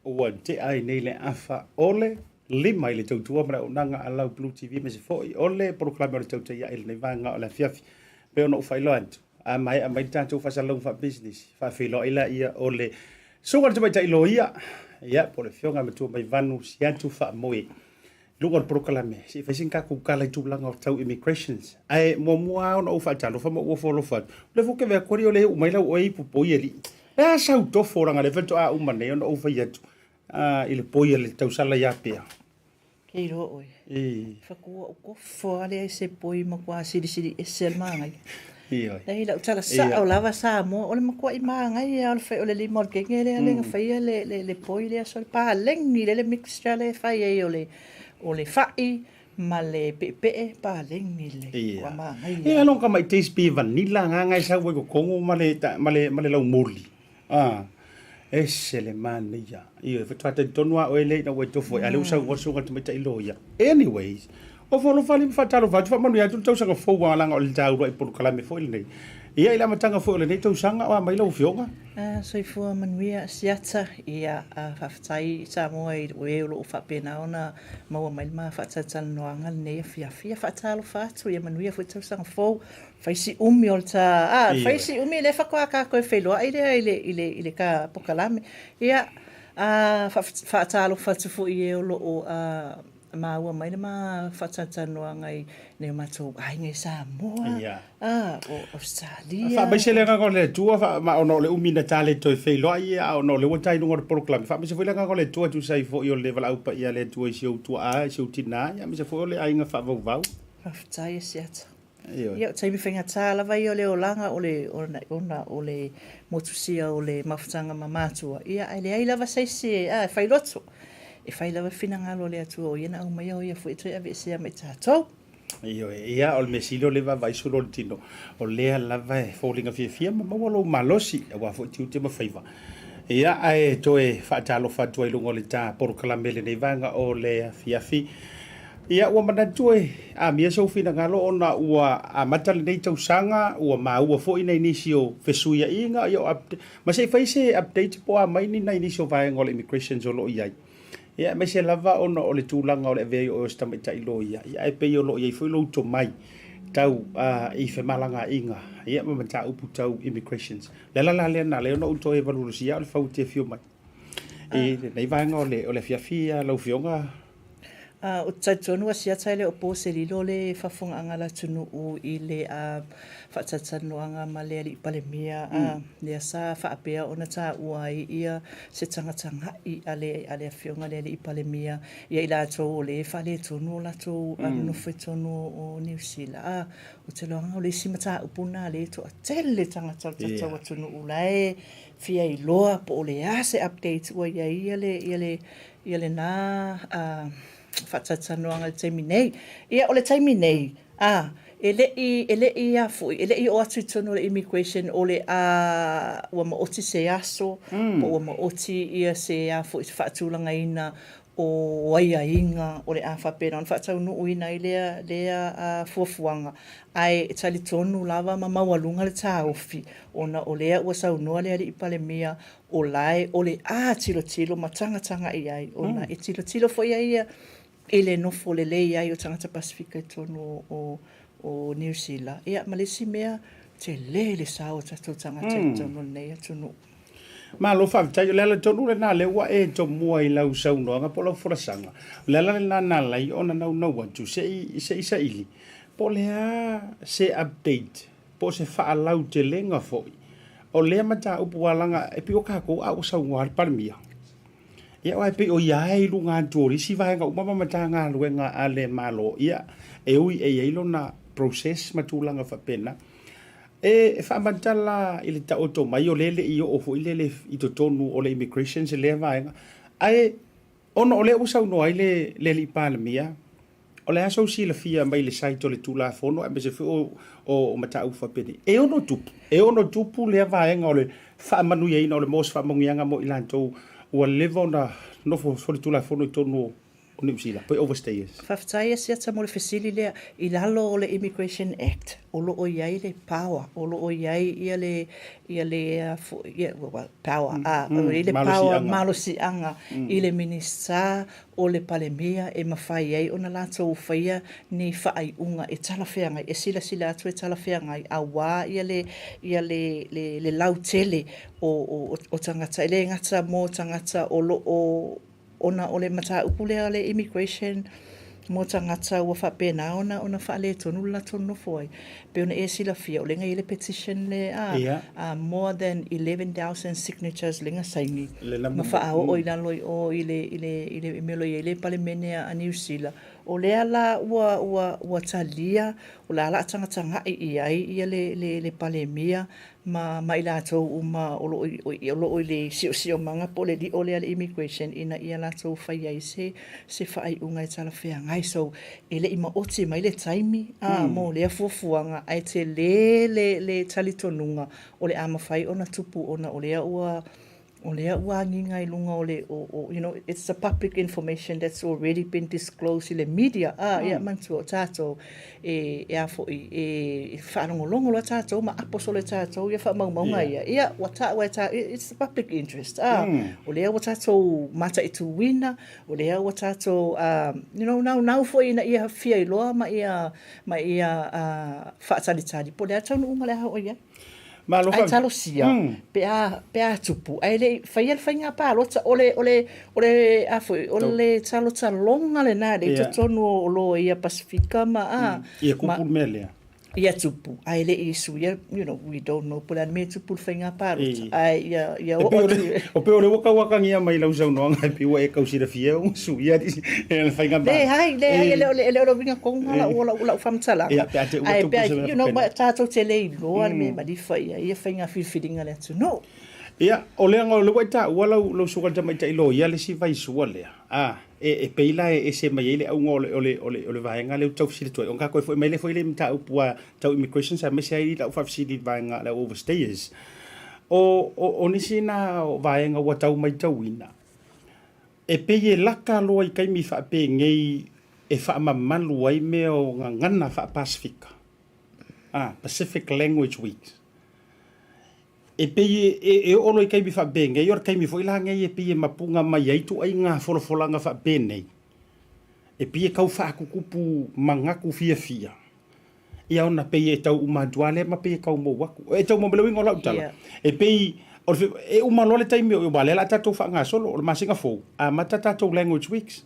S1: ua tea ai nei le afa o le 5 i le tautua ma le auaunaga a lau Blue TV aemaise foi o le polokalame o le Tautai Ae i lenei vaega o le afiafi. E pei ona ou faailoa atu, a maea mai le tatou faasalalauga faapisinisi, faafeiloai laia o le Susuga i le Tamaitai Loia, ia, po o le Afioga ia Matua Maivanu Siatu Faamoe. I luga o le polokalame, se i fai sina tatou tala i tulaga o tau immigrations. Ae muamua lava ona ou faatalofa ma ou ofoalofa atu, o lea foi ou te vaai atu alii o lea e uu mai lau oe ipu poi alii. O le a sau tofo leaga o lea faatoa uma nei ona ou fai atu i le poi a le tausala ia Pea.
S6: Kei roa oe.
S1: I.
S6: Whakua o kofo ale ai se poi makuā silisili ese le māngai.
S1: Ioe.
S6: Nei lau tala sao lava Samoa, o le makuaʻi māngai a o le whai o le lima o le kenge lea le nga whaia le, le, le poi lea so le pālengi le le mixture le whai ai o le, o le whai ma le peepee pālengi le
S1: Ia.
S6: kua māngai
S1: Ia long ka mai taste pe vanilla nga ngai sau ai kokongo ma le ta, ma le ma le laumoli. Ah. Ese le manaia. Ioe, faatoa talitonu lava oe lea ina ua e tofo ai, a o lea ua sau susuga le tamaitai loia. Anyways, Ofo alofa alii ma faatalofa atu, faamanuia atu le tausaga fou a leaga o le taua i polokalame foi lenei. Ia i le amataga foi o lenei tausaga, o a mai lau Afioga?
S6: Soifua manuia Siata, ia faafetai i Samoa i o e o lo o faapena ona maua mai le ma faatalatalanoaga lenei afiafi. Ia faatalofa atu, ia manuia foi le tausaga fou. Fai si umi o le ta, a, fai si umi lea faatoa tatou e feiloai lea i le, i le, i le ta polokalame. Ia, a, faatalofa atu foi i e o lo o maua mai le ma faatalatalanoaga i nai o matou aiga i Samoa, a, o Ausetalia.
S1: Faamaise le agaga o le Atua, ma ona o le umi na ta le toe feiloai, a ona o lea ua ta i luga o le polokalame. Faamaise foi le agaga o le Atua e tusa ai foi o le valaau paia a le Atua i si ou tuaa, i si ou tinā, aemaise foi o le aiga faavauvau.
S6: Faafetai e Siata. Ioe. Ia, o taimi faigata lava ia o le olaga o le, ona, ona o le motusia o le mafutaga ma matua, ia, ae leai lava se isi e, a, e fai loto. E fai lava finagalo o le Atua o ia na aumaia o ia foi e toe aveesea ma i tatou.
S1: Ioe, ia, o le mea sili o lea e vaavaai sulu o le tino, o lea lava e foliga fiafia ma maua lou malosi, aua foi tiute ma faiva. Ia, ae toe faatalofa atu ai i luga o le ta polokalame i lenei vaega o le afiafi. Ia, ua manatu e amia sou finagalo ona ua amata lenei tausaga, ua maua foi nai nisi o fesuiaiga, ia o update, ma se i fai se update po o a mai ni nai nisi o vaega o le immigrations o lo o i ai. Ia, aemaise lava ona o le tulaga o le avea ai o oe o se tamaitai loia, ia, ae pei o lo o i ai foi lou tomai tau i femalagaaiga, ia, ma mataupu tau immigrations. O le ala la lea na ala ai ona ou toe valuvalusia o le fau e te afio mai i lenei vaega o le afiafi lau Afioga.
S6: Ou te talitonu ua siata e le o po se lilo le faafofogaaga a le atunuu i le faatalatalanoaga ma le Alii Palemia lea sa faapea ona taua ai ia se tagatagai a le a le Afioga i le Alii Palemia ia i latou o lea e faaletonu o latou nonofo i totonu o Niu Sila. Ou te iloa o le isi mataupu lena lea e toatele tagata o le tatou atunuu la e fia iloa po o le a se update ua i ai ia le ia le ia lena faatalatalanoaga i le taimi nei. Ia, o le taimi nei, a, e le i, e le i a foi, e le i oo atu i totonu o le immigration o le a, ua maoti se aso, po ua maoti ia se a foi, se faatulagaina o aiaiga o le a faapena ona faataunuuina ai lea, lea fuafuaga. Ae e talitonu lava ma maualuga le taofi, ona o lea ua saunoa le Alii Palemia O lae o le a tilotilo ma tagataga i ai, ona e tilotilo foi a ia i le nofo lelei ai o tagata Pasefika i totonu o, o Niu Sila. Ia, ma le isi mea, tele le sao o tatou tagata i totonu o lenei atunuu.
S1: Malo faafetai. O le ala tonu lena lea ua e tomua i lau saunoaga po o lau folasaga. O le ala lena na ala ai ona naunau atu se i, se i saili po o le a se update po o se faalautelega foi o lea mataupu aua leaga e pei o tatou a ua saunoa le Palemia, ia aua e pei o ia lava e i luga atu o isi vaega uma ma Matagaluega a le Malo, ia e ui e i ai lona process ma tulaga faapena. E faamatala i le taoto mai o lea e le i oo foi lele i totonu o le immigrations lea vaega, ae ona o lea ua saunoa ai le le Alii Palemia, O le a sou silafia mai le site o le Tulafono aemaise foi o, o mataupu faapenei? E ono tupu, e ono tupu lea vaega o le faamanuiaina o le maua o se faamanuiaga mo i latou ua leva ona nofo solitulafono i totonu o Niu Sila, po o overstayers.
S6: Faafetai Asiata mo le fesili lea. I lalo o le Immigration Act, o lo o i ai le power, o lo o i ai ia le, ia le a foi, ia, well, power, a, o lo o i ai le power, malosiaga i le Minisita o le Palemia e mafai ai ona latou faia ni faaiuga e talafeagai, e silasila atu e talafeagai auā ia le, ia le, le, le lautele o, o, o tagata, e le gata mo tagata o lo o, ona o le mataupu lea o le immigration mo tagata ua faapena ona, ona faaletonu le latou nonofo ai. Pei ona e silafia, o lea na i ai le petition lea, a, a more than 11,000 signatures lea na saini, ma faaoo i lalo i o i le, i le, i le mea o lo o i ai le Palemene a Niu Sila. O lea la ua, ua, ua talia, o le a la tagatagai i ai ia le, le, le Palemia ma, ma i latou uma o lo o, o lo o i le siosiomaga po o le lio lea a le Immigration ina ia latou fai ai se, se faaiuga e talafeagai. So, e le i maoti mai le taimi a, mo lea fuafuaga, ae tele le, le talitonuga o le a mafai ona tupu ona o lea ua, O lea ua agiga i luga o le, o, o, you know, it's a public information that's already been disclosed i le media, a, ia, manatua o tatou, e, e a foi, e faalogologo loa tatou ma apo solo e tatou ia faamaumauga ia, ia, ua taua e ta, it's the public interest, a, o lea ua tatou mataituina, o lea ua tatou, you know, naunau foi ina ia fia iloa ma ia, ma ia faatalitali po o le a le taunuuga o le a oo i ai.
S1: Malo
S6: Ae talosia, pe a, pe a tupu, ae le i faia le faiga palota, o le, o le, o le, a foi, o le talotaloga lena lea i totonu o loia Pasefika ma, a,
S1: Ia kupu le mea lea.
S6: Ia tupu, ae le i suia, you know, we don't know po o le a le mea e tupu i le faiga palota, ae ia, ia oo atu i.
S1: E pei o lea ua tau atagia mai i lau saunoaga e pei ua e tau silafia ua suia le faiga palota.
S6: Leai, leai, e le o le, e le o le uiga tonu lena o lau, lau faamatalaga.
S1: Ia, pe a te i ua tupu se mea
S6: faapena. You know, ma tatou te le iloa le mea e malifa i ai ia faiga filifiliga a le atunuu.
S1: Ia, o lea o lea ua e taua lau, lau susuga i le tamaitai loia le isi vaisua lea, a, e, e pei la e ese mai ai le auga o le, o le, o le, o le vaega lea ou te tau fesili atu ai. Ona tatou foi mai lea foi i le mataupu a tau immigration aemaise ai lau faafesili i le vaega a le au overstayers. O, o, o nisi na o vaega ua tau matauina, e pei e laka loa i taimi faapenei e faamamalu ai mea o gagana faa-Pasefika, a, Pacific Language Week. E pei e, e oo loa i taimi faapenei, o le taimi foi la nei e pei e mapuga mai ai ituaiga folafolaga faapenei, e pei e tau faatutupu manatu fiafia, ia ona pei e tau uma atu lava lea ma pei e tau mou atu. E tau maua mai le uiga o lau tala? E pei o le, e uma loa le taimi aua o lea o le a tatou faagasolo, o le masina fou, amata tatou language weeks.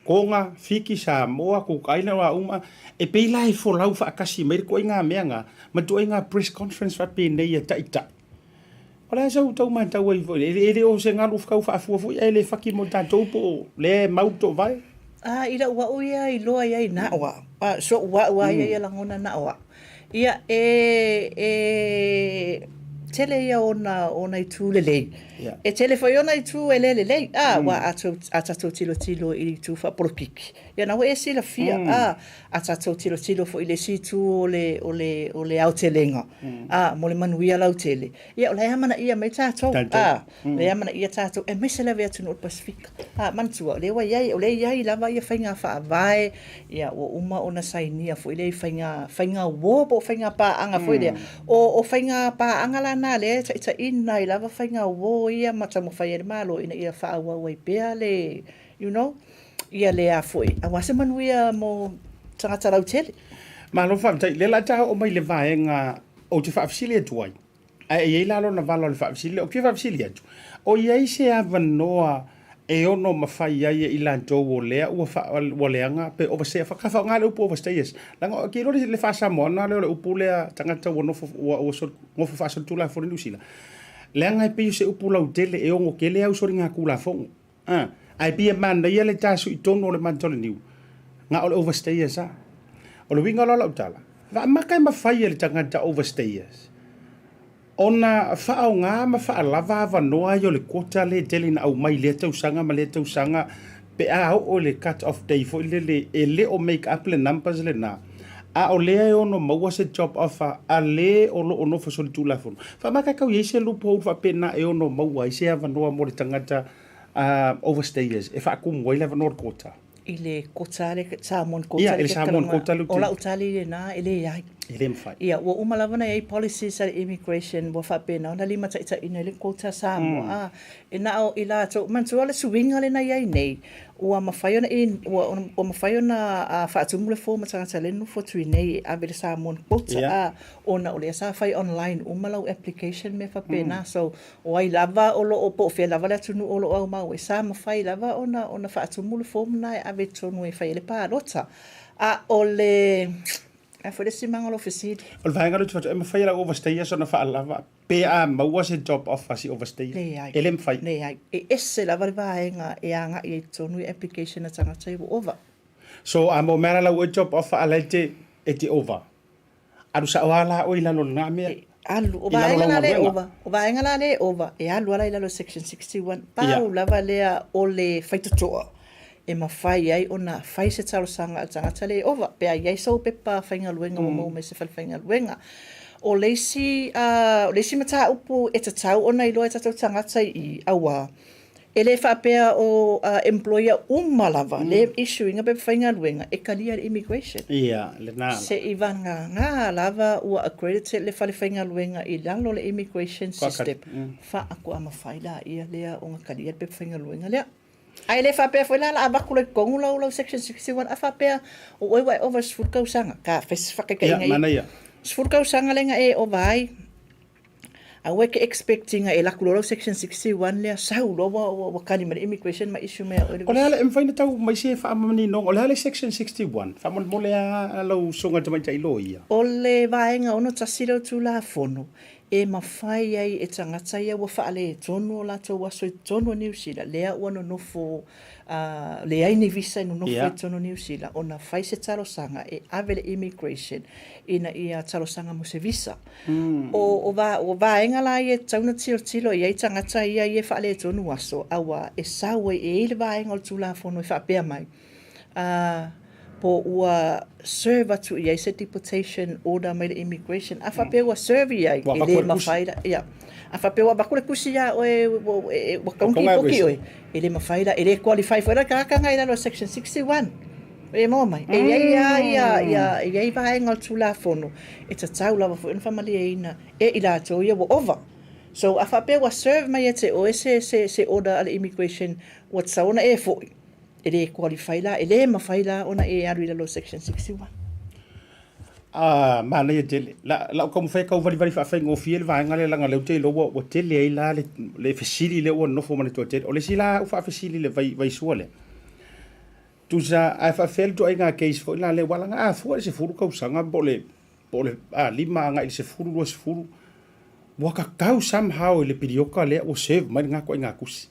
S1: Koga, Fiti, Samoa, Cook Island, o a uma, e pei la e folau faatasi mai le ituaiga mea na, ma ituaiga press conference faapenei a taitai. O le a sau tau matau ai foi, e le o se galu tau faafua foi ae le faki mo tatou po o lea e mau le toovae.
S6: A, i lau au ia iloa i ai na o au. A, soʻu au lava ia ia lagona na o au. Ia, e, e tele ia ona, ona itu lelei. E tele foi ona itu e le lelei. A, aua a tou, a tatou tilotilo i itu faapolokiki, ia na ua e silafia, a, a tatou tilotilo foi i le isi itu o le, o le, o le aotelega, a, mo le manuia lautele, ia o la e amanaia mai tatou, a, o la e amanaia tatou, aemaise lava i atunuu o le Pasefika. A, manatua, o lea ua i ai, o lea e i ai lava ia faiga faavae, ia ua uma ona sainia foi lea i faiga, faiga uo po o faiga paaga foi lea. O, o faiga paaga la na lea e taitaiina ai lava faiga uo ia ma taumafai ai le Malo ina ia faaauau ai pea le, you know, ia le a foi, aua se manuia mo tagata lautele.
S1: Malo faafetai. Lea la ta oo mai i le vaega ou te faafesili atu ai, Ae e i ai la lona vala o le faafesili lea. Ou te faafesili atu, o i ai se avanoa e ono mafai ai e i latou o lea ua faa, ua leaga pe overstay, ka faaaoga le upu overstayers, leaga ou te iloa le faa-Samoana lea o le upu lea tagata ua nofo, ua, ua sol, nofo faasolitulafono i Niu Sila, leaga e pei o se upu lautele e ono tele au soligatulafono. A, ae pei e manaia le tasui tonu o le mata o le niu, na o le overstayers a. O le uiga la o lau tala, faamaka e mafai e le tagata overstayers ona faaaoga ma faalava avanoa ai o le quota lea e tele ina aumai i lea tausaga ma lea tausaga pe a oo i le cut off day foi lele e le o make up le numbers lena, a o lea e ono maua se job offer a le o lo o nofo solitulafono. Faamaka e tau i ai se loophole faapena e ono maua ai se avanoa mo le tagata overstayers e faatumu ai le avanoa o le quota.
S6: I le quota le Samoan quota.
S1: Ia, i le Samoan quota le
S6: O lau tali lena e leai.
S1: E le mafai.
S6: Ia, ua uma lava ona i ai policies a le immigration ua faapena ona limataitaiina ai le quota Samoa. A, e na o i latou, manatua le suiga lena e i ai nei, ua mafai ona i, ua, ua mafai ona faatumu le form a tagata lea e nonofo atu i inei e ave i le Samoan quota, a, ona o lea sa fai online uma lau application mea faapena. So, O ai lava o lo o, po o fea lava le atunuu o lo o aumau ai, sa mafai lava ona, ona faatumu le form lena e ave i totonu e fai ai le palota. A o le, a foi le isi maga o lou fesili?
S1: O le vaega lea ou te fai atu, e mafai e lau overstayers ona faalava pe a maua se job offer a si overstayer?
S6: Leai.
S1: E le mafai?
S6: Leai. E ese lava le vaega e agai ai i totonu i application a tagata ia ua ova.
S1: So a maua mai lava lau job offer a la e te, e te ova? Alu sao lava la oe i lalo o lena mea.
S6: E alu. O vaega la lea e ova, o vaega la lea e ova, e alu lava la i lalo o section 61. Pau lava lea o le faitotoa e mafai ai ona fai se talosaga a le tagata lea e ova, pe a i ai sou pepa faigaluega ua maua mai se falefaigaluega. O le isi, o le isi mataupu e tatau ona iloa e tatou tagata i i, auā, e le faapea o employer uma lava lea e issue ina pepa faigaluega e talia e le immigration.
S1: Ia, lena la.
S6: Seiavagana lava ua accredited le fale faigaluega i lalo o le immigration system, faatoa mafai laia lea ona talia le pepa faigaluega lea. Ae le faapea foi la o le a avatu loa i totonu lau lau section 61 a faapea o oe ua e ova i le 10 tausaga. Ka fai se faataitaiga
S1: ia. Manaia.
S6: 10 tausaga lea na e ova ai, aua e te expect ina e alu atu loa lau section 61 lea sau loa ua ua ua kali mai le immigration ma issue mai ia oe le
S1: O le a le, e mafai ona tau mai se faamaninoga, o le a le section 61? Faamolemole lava lau Susuga i le Tamaitai Loia.
S6: O le vaega 61 lea o le Tulafono, e mafai ai e tagata ia ua faaletonu o latou aso i totonu o Niu Sila, lea ua nonofo leai ni visa e nonofo i totonu o Niu Sila, ona fai se talosaga e ave le immigration ina ia talosaga mo se visa. O, o, o vaega la ia e tatau ona tilotilo i ai tagata ia ia e faaletonu aso, aua e sau ai, e i ai le vaega o le Tulafono e faapea mai, ā, po ua serve atu i ai se deportation order mai le immigration. A faapea ua serve i ai, e le mafai la, ia. A faapea ua avatu le tusi ia oe, ua tatau ona tipoti oe, e le mafai la, e le qualify foi la le tagata lena i lalo o section 61. E maua mai? E i ai lava ia, ia, e i ai vaega o le Tulafono e tatau lava foi ona faamalieina e i latou ia ua ova. So, a faapea ua serve mai ia te oe se, se, se order a le immigration ua tatau ona e foi, E le qualify la, e le mafai la ona e alu i lalo o section 61.
S1: Ah, manaia tele. La, la o taumafai e tau valivali faafaigofie le vaega lea leaga o lea ou te iloa ua, ua tele ai la le, le fesili lea ua nofo ma le toatele. O le isi la au faafesili i le vai, vaisua lea, tusa ae faafefea le ituaiga case foi la lea aua leaga a fua i le 10 tausaga po o le, po o le a, 5 agai i le 10, 20, ua tatau somehow i le piliota lea ua serve mai lena ituaiga tusi.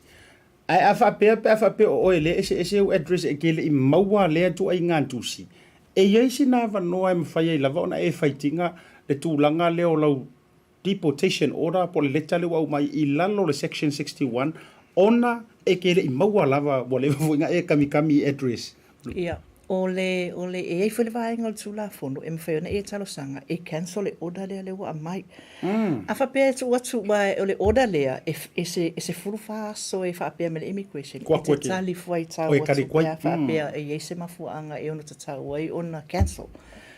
S1: Ae a faapea pe a faapea o oe lea e eseese ou address e te le i maua lea ituaiga tusi, e i ai sina avanoa e mafai ai lava ona e faitiga le tulaga lea o lau deportation order po o le leta lea ua aumai i lalo o le section 61 ona e te le i maua lava ua leva foi ona e kamikami i address.
S6: Ia, o le, o le, e i ai foi le vaega o le Tulafono e mafai ona e talosaga e cancel le order lea lea ua aumai. A faapea e tuu atu, aua o le order lea, e, e se, e 14 aso e faapea mai le immigration, e te tali fuaitau atu pe a faapea e i ai se mafuaaga e ono tatau ai ona cancel.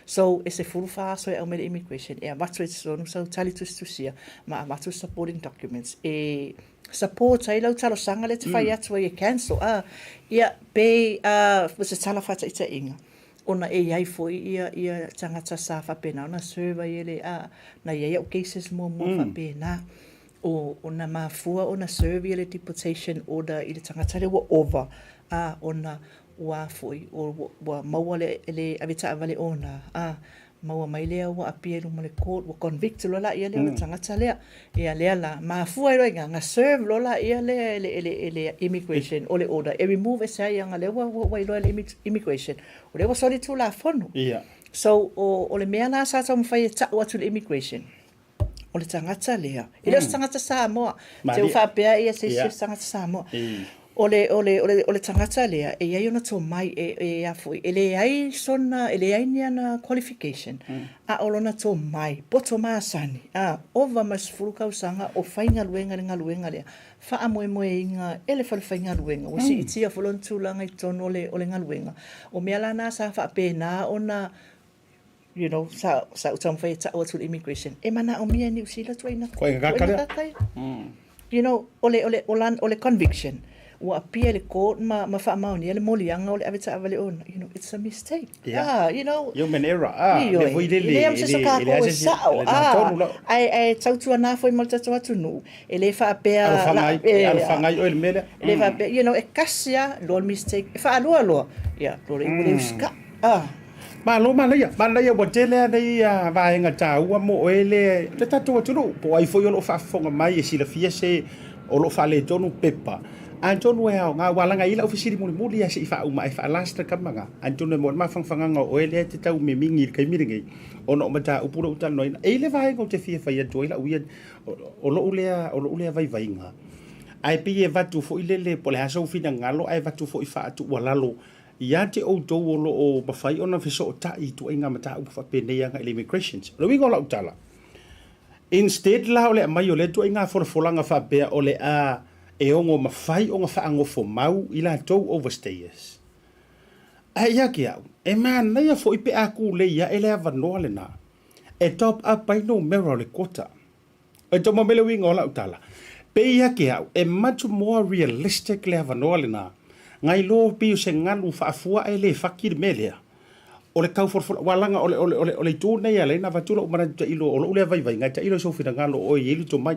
S6: So, e 14 aso e aumai le immigration e avatu ai i totonu sau tali tusitusia ma avatu supporting documents e support ai lau talosaga lea e te fai atu ai e cancel a ia pe a o se tala faataitaiga ona e i ai foi ia ia tagata sa faapena ona serve ai e le a na i ai au cases muamua faapena o ona mafua ona serve ia le deportation order i le tagata lea ua ova a ona ua foi o ua maua le le avetaavale ona a Maua mai lea ua appear i luma o le court, ua convict loa laia lea o le tagata lea. Ia lea la, mafua ai loa i ina, na serve loa laia lea e le, e le, e le immigration o le order e remove ese ai aga lea ua, ua iloa e le immigration, o lea ua soli tulafono.
S1: Ia.
S6: So, o, o le mea la sa taumafai e tau atu i le immigration, o le tagata lea, e le o se tagata Samoa, te u faapea ia se isi o se tagata Samoa. O le, o le, o le, o le tagata lea, e i ai ona tomai, e, e a foi, e leai sona, e leai ni ana qualification, a o lona tomai, poto masani, a, ova ma le 10 tausaga o faigaluega i le galuega lea, faamoemoeina e le fale faigaluega, ua siitia foi lona tulaga i totonu o le, o le galuega. O mea la na sa faapena ona you know, sa, sa ou taumafai e tau atu i le immigration, e manaomia e Niu Sila tuaina,
S1: tuaina kaka
S6: ia. You know, o le, o le, o le, o le conviction, ua appear i le court ma, ma faamaonia le moliaga o le avetaavale ona, you know, it's a mistake.
S1: Yeah.
S6: Ah, you know,
S1: Human error. Ah,
S6: Ioe.
S1: mea foi lele,
S6: E leai ma se
S1: e le, e
S6: kākou
S1: leai
S6: e
S1: se isi,
S6: sao,
S1: e le
S6: ah,
S1: tonu lau.
S6: ae, ae tautuana foi ma le tatou atunuu, e le faapea,
S1: Alofaga
S6: la,
S1: ai,
S6: e,
S1: e alofaga ai oe i le mea lea.
S6: e le faapea, you know, e kasi lava, loa le mistake, e faalua loa, ia, loa le, ua le usitai. Ah.
S1: Malo manaia, manaia ua tele a nei vaega taua mo oe le le tatou atunuu po o ai foi o lo o faafofoga mai e silafia se o lo o faaletonu pepa. Atonu e aoga aua leaga e i ai lau fesili mulimuli lava se i faauma ai faa-last le tama atonu e maua ai le mafanafanaga o oe lea e te tau mimigi i le taimi lenei ona o mataupu lea ua talanoaina. E i ai le vaega ou te fia fai atu ai lau ia o lou lea o lou lea vaivaiga ae pei e avatu foi lele po o le a sou finagalo ae avatu foi faatuualalo Ia te outou o lo o mafai ona fesootai i ituaiga mataupu faapenei agai i le immigrations. O le uiga o lau tala, Instead la o le aumai o lea ituaiga folafolaga faapea o le a e ono mafai ona faanofo mau i latou overstayers. Ae ia te au, e manaia foi pe a tulei ae le avanoa lena e top up ai numera o le quota. E toma mai le uiga o lau tala, pei ia te au, e much more realistic le avanoa lena, nai lo pei o se galu faafua ae le faki le mea lea. O le tau folafola, aua leaga o le, o le, o le, o le itu lenei e ala ai ona avatu lou manatu tailo, o lou lea vaivaiga, e tailo i sou finagalo o oe e i ai le tomai.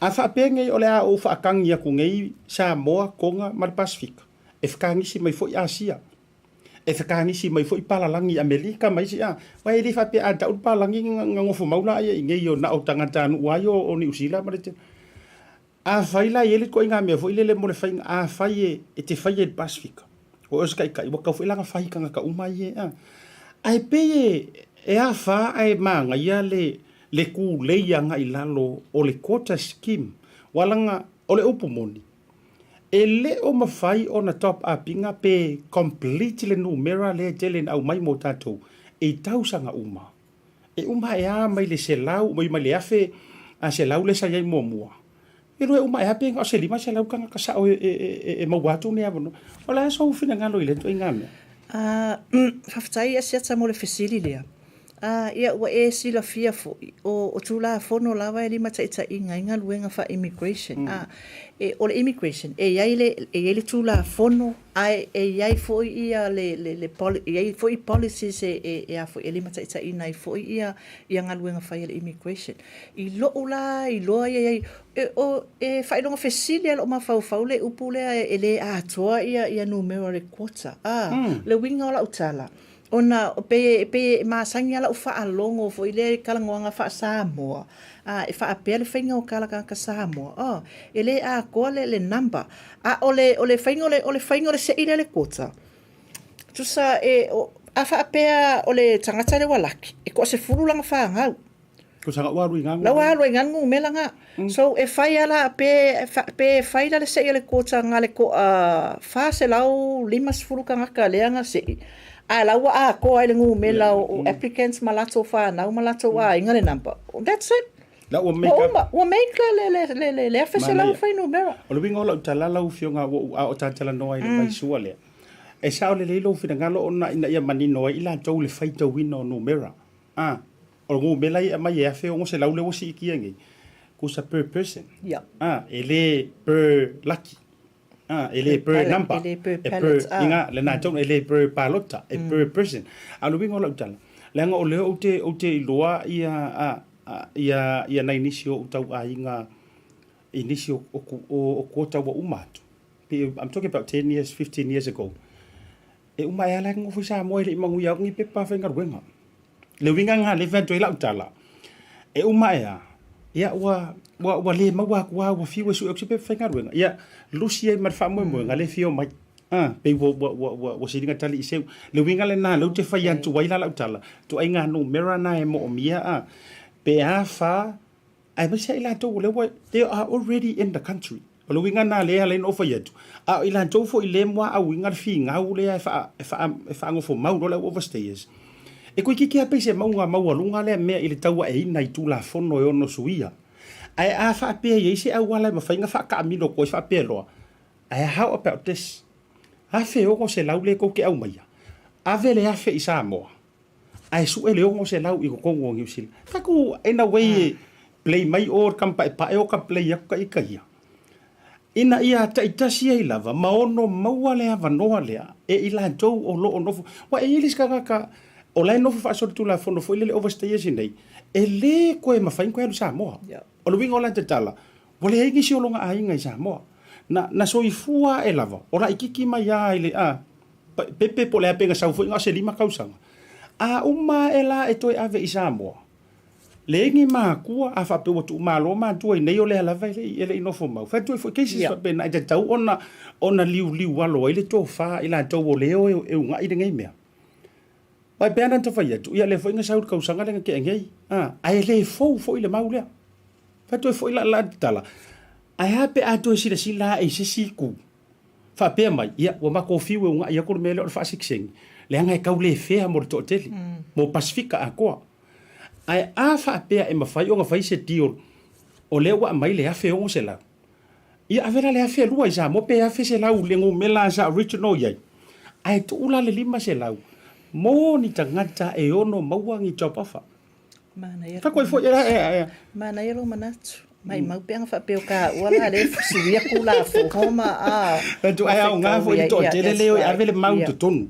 S1: A faapea nei o le a ou faatagi atu nei Samoa, Toga ma le Pasefika, e fetagisi mai foi Asia, e fetagisi mai foi palalagi Amelika ma isi, a, aua e le faapea a tau le palalagi na nofo mau laia i inei na o tagatanuu lava ia o Niu Sila ma le tele. Afai la e i ai le ituaiga mea foi lele mo le faiga, afai e te faia i le Pasefika, o oe o se taitai, ua tatau foi la ona fai i tagata uma ia, a. Ae pei e, e afa ae manaia le, le tulei agai i lalo o le quota scheme, aua leaga o le upu moni, E le o mafai ona top up ina pe complete le numera lea e tele ina aumai mo tatou i tausaga uma. E uma ae a mai le 100 mai le 1100 lea sa i ai muamua. E lua e uma ae a pe na o se 500 tagata sao e maua atu nei avanoa. O le a sou finagalo i lea ituaiga mea?
S6: Faafetai Asiata mo le fesili lea. A, ia ua e silafia foi, o, o Tulafono lava e limataitaiina ai galuega faa-immigration. A, e, o le immigration, e i ai le, e i ai le Tulafono, ae e i ai foi ia le, le, le poli, e i ai foi policies e, e, e a foi, e limataitaiina ai foi ia, ia galuega fai a le immigration. I lou la iloa ia i ai, e, o, e faailoga fesili lava i lou mafaufau le upu lea e le atoa ia, ia numera o le quota. A, le uiga o lau tala, Ona pei e pei e masani lava lau faalogo foi lea i talanoaga faa-Samoa, a e faapea le faiga o tala tagata Samoa, oh, e le atoa le le number. A o le o le faiga o le o le faiga o le sei lea o le quota, tusa e o a faapea o le tagata lea ua laki, e toasefulu lana fanau.
S1: Tusa ua alu i
S6: ganu. La ua alu i ganu numera nga. So e fai a la pe pe fai la le sei o le quota nga le toa 450 tagata lea nga sei. Ae la ua atoa ai le numera o applicants ma latou fanau ma latou aiga le number. That's it.
S1: La ua make
S6: up. Ua make le le le le le 1,100 fuainumera.
S1: O le uiga o lau tala lau Afioga ua ou a o ta talanoa i le vaisua lea. E sao lelei lou finagalo ona ina ia manino ai i latou le faitauina o numera. A, o le numera ia e aumai e 1600 lea ua siitia nei, tusa per person.
S6: Ia.
S1: A, e le per laki. A, e le per number.
S6: E le per pallet.
S1: E per, inga, lena tonu, e le per palota, e per person. A o le uiga o lau tala, leaga o lea ou te, ou te iloa ia, a, a, ia, ia nai nisi o ou tauaiga i nisi o, o, o, o quota ua uma atu. I'm talking about 10 years, 15 years ago. E uma e ala e nofo i Samoa e le i manuia atu ni pepa faigaluega. Le uiga lena lea e fai atu ai lau tala, e uma ea, ia ua, ua, ua le maua atu lava, ua fiu e sue atu se pepa faigaluega. Ia, lusi ai ma le faamoemoega le fia omai. A, pei ua, ua, ua, ua, ua siliga tali i seu. Le uiga lena lea ou te fai atu ai la lau tala, ituaiga numera na e moomia, a, pe a fa, Aemaise ai latou o lea ua, they are already in the country. O le uiga lena lea e ala ai ona ou fai atu, a o i latou foi lea e muaauina le finau lea e faa, e faa, e faanofomau loa le au overstayers, e toeitiiti lava pei se mauga maualuga lea mea i le tauaeina i Tulafono e ono suia. Ae a faapea e i ai se auala e mafai ona faataamilo atu ai faapea loa, ae how about this? $1,600 lea tou te aumaia, ave le $1,000 i Samoa, Ae sue le 600 i totonu o Niu Sila. Taku in a way e play mai o le kamapaepae o ka play aku ka ika ia. Ina ia taitasi ai lava ma ono maua le avanoa lea e i latou o lo o nofo. Ua e i ai le isi tagata o la e nofo faasolitulafono foi lele overstayers i inei, e le toe mafai ona toe alu i Samoa. O le uiga o lana tatala, ua leai nisi o lona aiga i Samoa. Na, na soifua ae lava, o laititi mai lava i le, a, pepe po o le a pe na sau foi na o se 5 tausaga. A uma ae la e toe ave i Samoa, leai ni matua, a faapea ua tuumalo matua i inei o lea lava e le i, e le i nofo mau. Fai atu ai foi cases yeah. faapena e tatau ona, ona liuliu alo ai le tofa i latou o lea e, e una'i lenei mea. Aua e pei lava ona ta fai atu, ia lea foi na sau i le tausaga lea na tea nei, a, ae le fou foi le mau lea. Fai atu ai foi la, la tala, ae a pe a toe silasila ae i se isi itu, faapea mai, ia, ua matou fiu e una'i atu le mea lea o le faasekiseni, leaga e tau le fea mo le toatele, mo Pasefika atoa. Ae a faapea e mafai ona fai se deal o lea ua aumai le $1,600, ia ave la le $2,000 i Samoa pe $1,100 i le numera sa original i ai, ae tuu la le $500 mo ni tagata e ono maua ni job offer.
S6: Manaia
S1: Fai koe foi e.
S6: Manaia lou manatu. Maimau pe ana faapea o kaua la lea e fusuia Tulafono ma a.
S1: Atu ai aoga foi le toatele lea e ave le mau i totonu.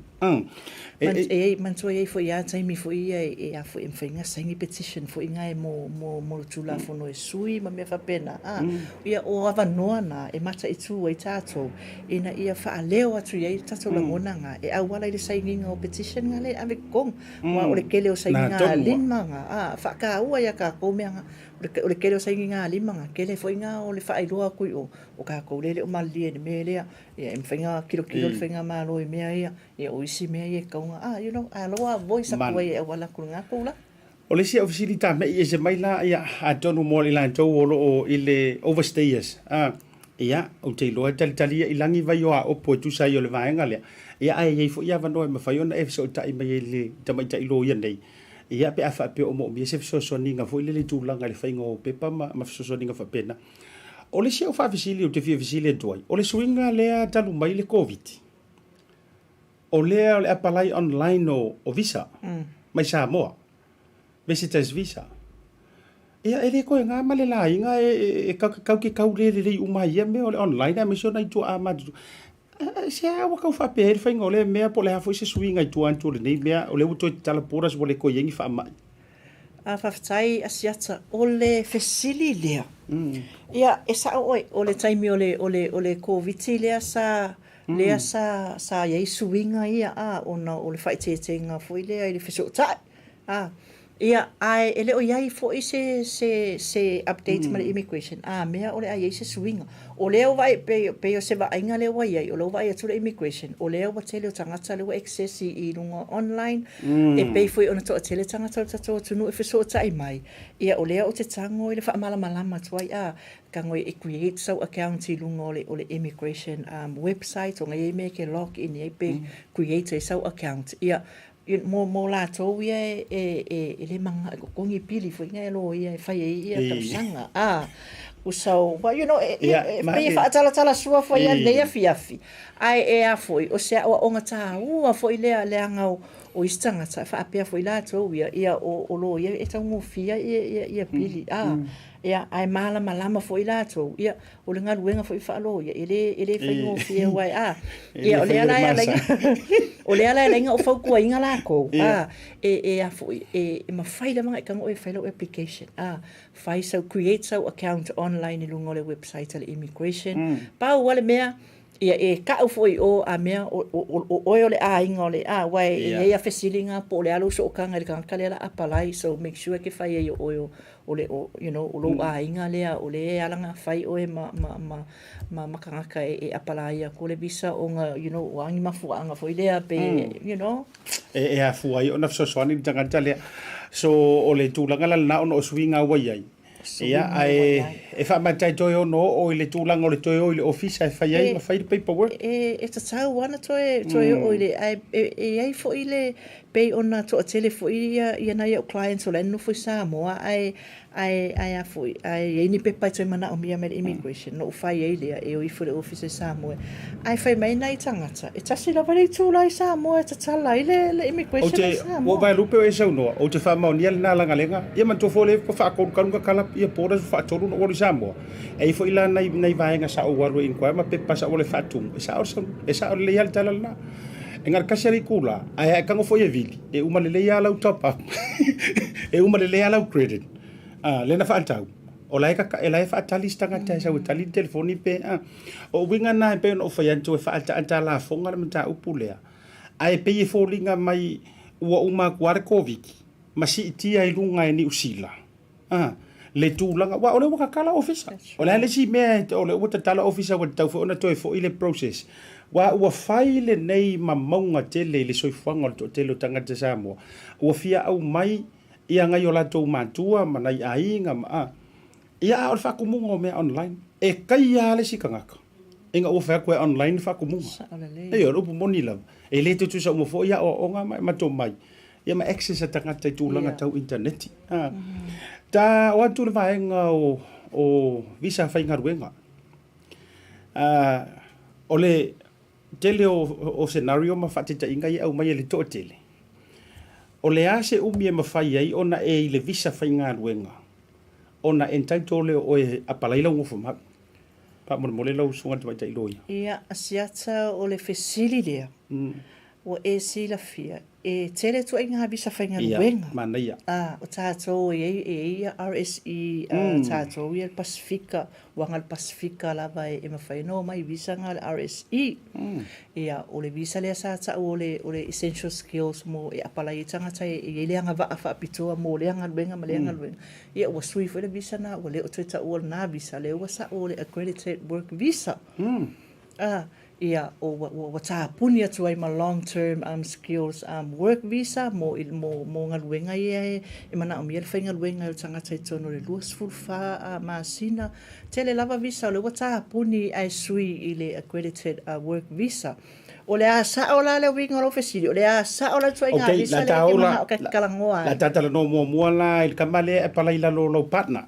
S6: E manatua i ai foi lava taimi foi ia e a foi e mafai ona saini petition foi na e mo mo mo le Tulafono e sui ma mea faapena a. Ia o avanoa na e mataitu ai tatou ina ia faaleo atu i ai le tatou lagona na e auala i le sainiga o petition na lea e ave i totonu. Aua o le tele o sainiga lima na a faataua ia tatou mea na. O le tele o sainiga lima na, tele foi na o le faailoa atu i o, o tatou lea e le o malilie i le mea lea. Ia e mafai ona tilotilo le faigamalo i mea ia, ia o isi mea ia e tatau ona, ah, you know, a loa voice atu ai e auala atu i lena tulaga.
S1: O le isi au fesili tame'i ese mai la, ia, atonu mo i latou o lo o i le overstayers, a, ia, ou te iloa e talitali ia i lagi vai o aopo e tusa ai o le vaega lea, ia, ae i ai foi avanoa e mafai ona e fesootai mai ai i le tamaitai loia nei, ia, pe a faapea o moomia se fesoasoaniga foi lele i tulaga i le faiga o pepa ma, ma fesoasoaniga faapena. O le isi au faafesili ou te fia fesili atu ai, o le suiga lea talu mai le Koviti, o lea o le apalai online o, o visa mai Samoa, visitors visa. Ia, e le toe gā ma le laina e, e, e kau, kau ke kau le lelei uma ai ia mea o le online aemaise o nai tuaa matutua. Se a ua kau faapea ai le faiga o lea mea po o le a foi se suiga i tua atu o lenei mea o lea ua toe tatala borders ua le toe i ai ni faamai.
S6: A faafetai Asiata, o le fesili lea, ia e sao oe, o le taimi o le, o le, o le Koviti lea sa, lea sa, sa i ai suiga ia a, ona o le faaeteetega foi lea i le fesootai, a. Ia, ae e le o i ai foi se, se, se update ma le immigration, a mea o le a i ai se suiga. O lea ua vaai, pei, pei o se vaaiga lea ua i ai, o lea ua vaai atu le immigration, o lea ua tele o tagata lea ua access i, i luga online, e pei foi ona toatele tagata o le tatou atunuu e fesootai mai, ia o lea ou te tago i le faamalamalama atu ai, a, tago e create sau account i luga o le, o le immigration um, website, ona e i ai mea e te log in ai pe create ai sau account, ia, Mo, mo latou ia e, e, e, e le manao e totogi pili foi na e loia e fai ai ia tausaga. A, so, well, you know, e, e, e, pei e faatalatala sua foi ia lenei afiafi. Ae e a foi, o se aoaoga taua foi lea leaga o, o isi tagata e faapea foi latou ia, ia o, o loia e taugofie ia, ia, ia pili. A, ia, ae malamalama foi latou, ia, O le galuega foi faaloia, e le, e le faigofie aua e, a, ia, o lea la e ala ai, o lea la e ala ai ona ou fautuaina lakou, a, e, e a foi, e, e mafai lava ona e tago oe e fai lau application, a, fai sau, create sau account online i luga o le website a le immigration. Pau lava le mea, ia e kau foi i o a mea, o, o, o oe o le aiga o le, a, aua e i ai lava fesiliga po o le a lou sootaga i le tagata lea o le a apalai, so make sure e te fai ai o oe o, o le, o, you know, o lou aiga lea, o lea e ala ona fai ʻoe ma, ma, ma, ma, ma tagata e, e apalaia atu le visa ona, you know, o a ni mafuaaga foi lea pe, you know.
S1: E, e afua ai ona fesoasoani le tagata lea. So, o le tulaga la lena ona o suiga ua i ai. Ia, ae e faamaitai toe ono oo i le tulaga o le toe o i le ofisa e fai ai ma fai le paperwork.
S6: E, e tatau lava ona toe, toe oo i le, ae e, e i ai foi le, Pei ona toatele foi ia ia nai a'u clients o la e nonofo i Samoa ae ae ae a foi ae i ai ni pepa e toe manaomia mai le immigration ona ou fai ai lea e o ifo i le ofisa i Samoa ae fai mai nai tagata e tasi lava le itula i Samoa e tatala ai le le immigration i Samoa.
S1: Ua ou vaelupe o e saunoa, ou te faamaonia lena lagalega, ia manatua foi o lea ua faatolukalu na tala ia borders ua faatolu ona ou alu i Samoa. E i ai foi la nai nai vaega sa ou alu e inquire ma pepa sa ou alu e faatumu, e sao le e sao lelei lava le tala lena. E na o le tasi lava le itula, ae a e tago foi e vili, e uma lelei lava lau top up, e uma lelei lava lau credit. A, lea na faatau, o la e kaka, e la e faatali se tagata e sau e tali le telefoni pe a. O uiga na e pei ona ou fai atu e faaataata lafoga le mataupu lea, ae pei e foliga mai ua uma atu lava le Koviti ma siitia i luga e Niu Sila. A, le tulaga, aua o lea ua tatala ofisa. O le a le isi mea, o lea ua tatala ofisa ua tatau foi ona toe foi le process. Aua ua fai lenei ma mauga tele i le soifuaga o le toatele o tagata Samoa, ua fia aumai ia nai o latou matua ma nai aiga ma a. Ia a o le faatumuga o mea online, e taia lava le isi tagata ina ua fai atu e online le faatumuga. Ioe, o le upu moni lava, e le tutusa uma foi aoaoga ma tomai. Ia ma access a tagata i tulaga tau initaneti. Ta o atu le vaega o o visa faigaluega. O le tele o o scenario ma faataitaiga ia e aumai e le toatele, o le a se umi e mafai ai ona e i le visa faigaluega ona entitle lea o oe e apalai lau nofomau? Faamolemole lau Susuga i le Tamaitai Loia.
S6: Ia, Asiata, o le fesili lea, ua e silafia, e tele ituaiga visa faigaluega.
S1: Ia, manaia.
S6: A, o tatou e i ai, e i ai ia RSE, a tatou ia le Pasefika, uaga le Pasefika lava e mafai ona omai i visa na a le RSE. Ia, o le visa lea sa tau o le, o le essential skills mo e apalai ai tagata e i ai le agavaa faapitoa mo lea galuega ma lea galuega. Ia ua sui foi le visa na, ua le o toe taua lena visa, lea ua sao o le accredited work visa. Ah, ia, o, ua, ua, ua tapuni atu ai ma long term um, skills um, work visa mo, mo, mo galuega ia e, e manaomia le faigaluega e le tagata i totonu o le 24 uh, masina. Tele lava visa o lea ua tapuni ae sui i le accredited uh, work visa. O le a sao la le uiga o lou fesili, o le a sao la le ituaiga
S1: Okay,
S6: visa
S1: la
S6: lea
S1: ta
S6: e te
S1: ola,
S6: manao ta te
S1: la,
S6: talanoa
S1: la
S6: ai?
S1: ta talanoa muamua la i le tama lea e apalai i lalo o lou partner.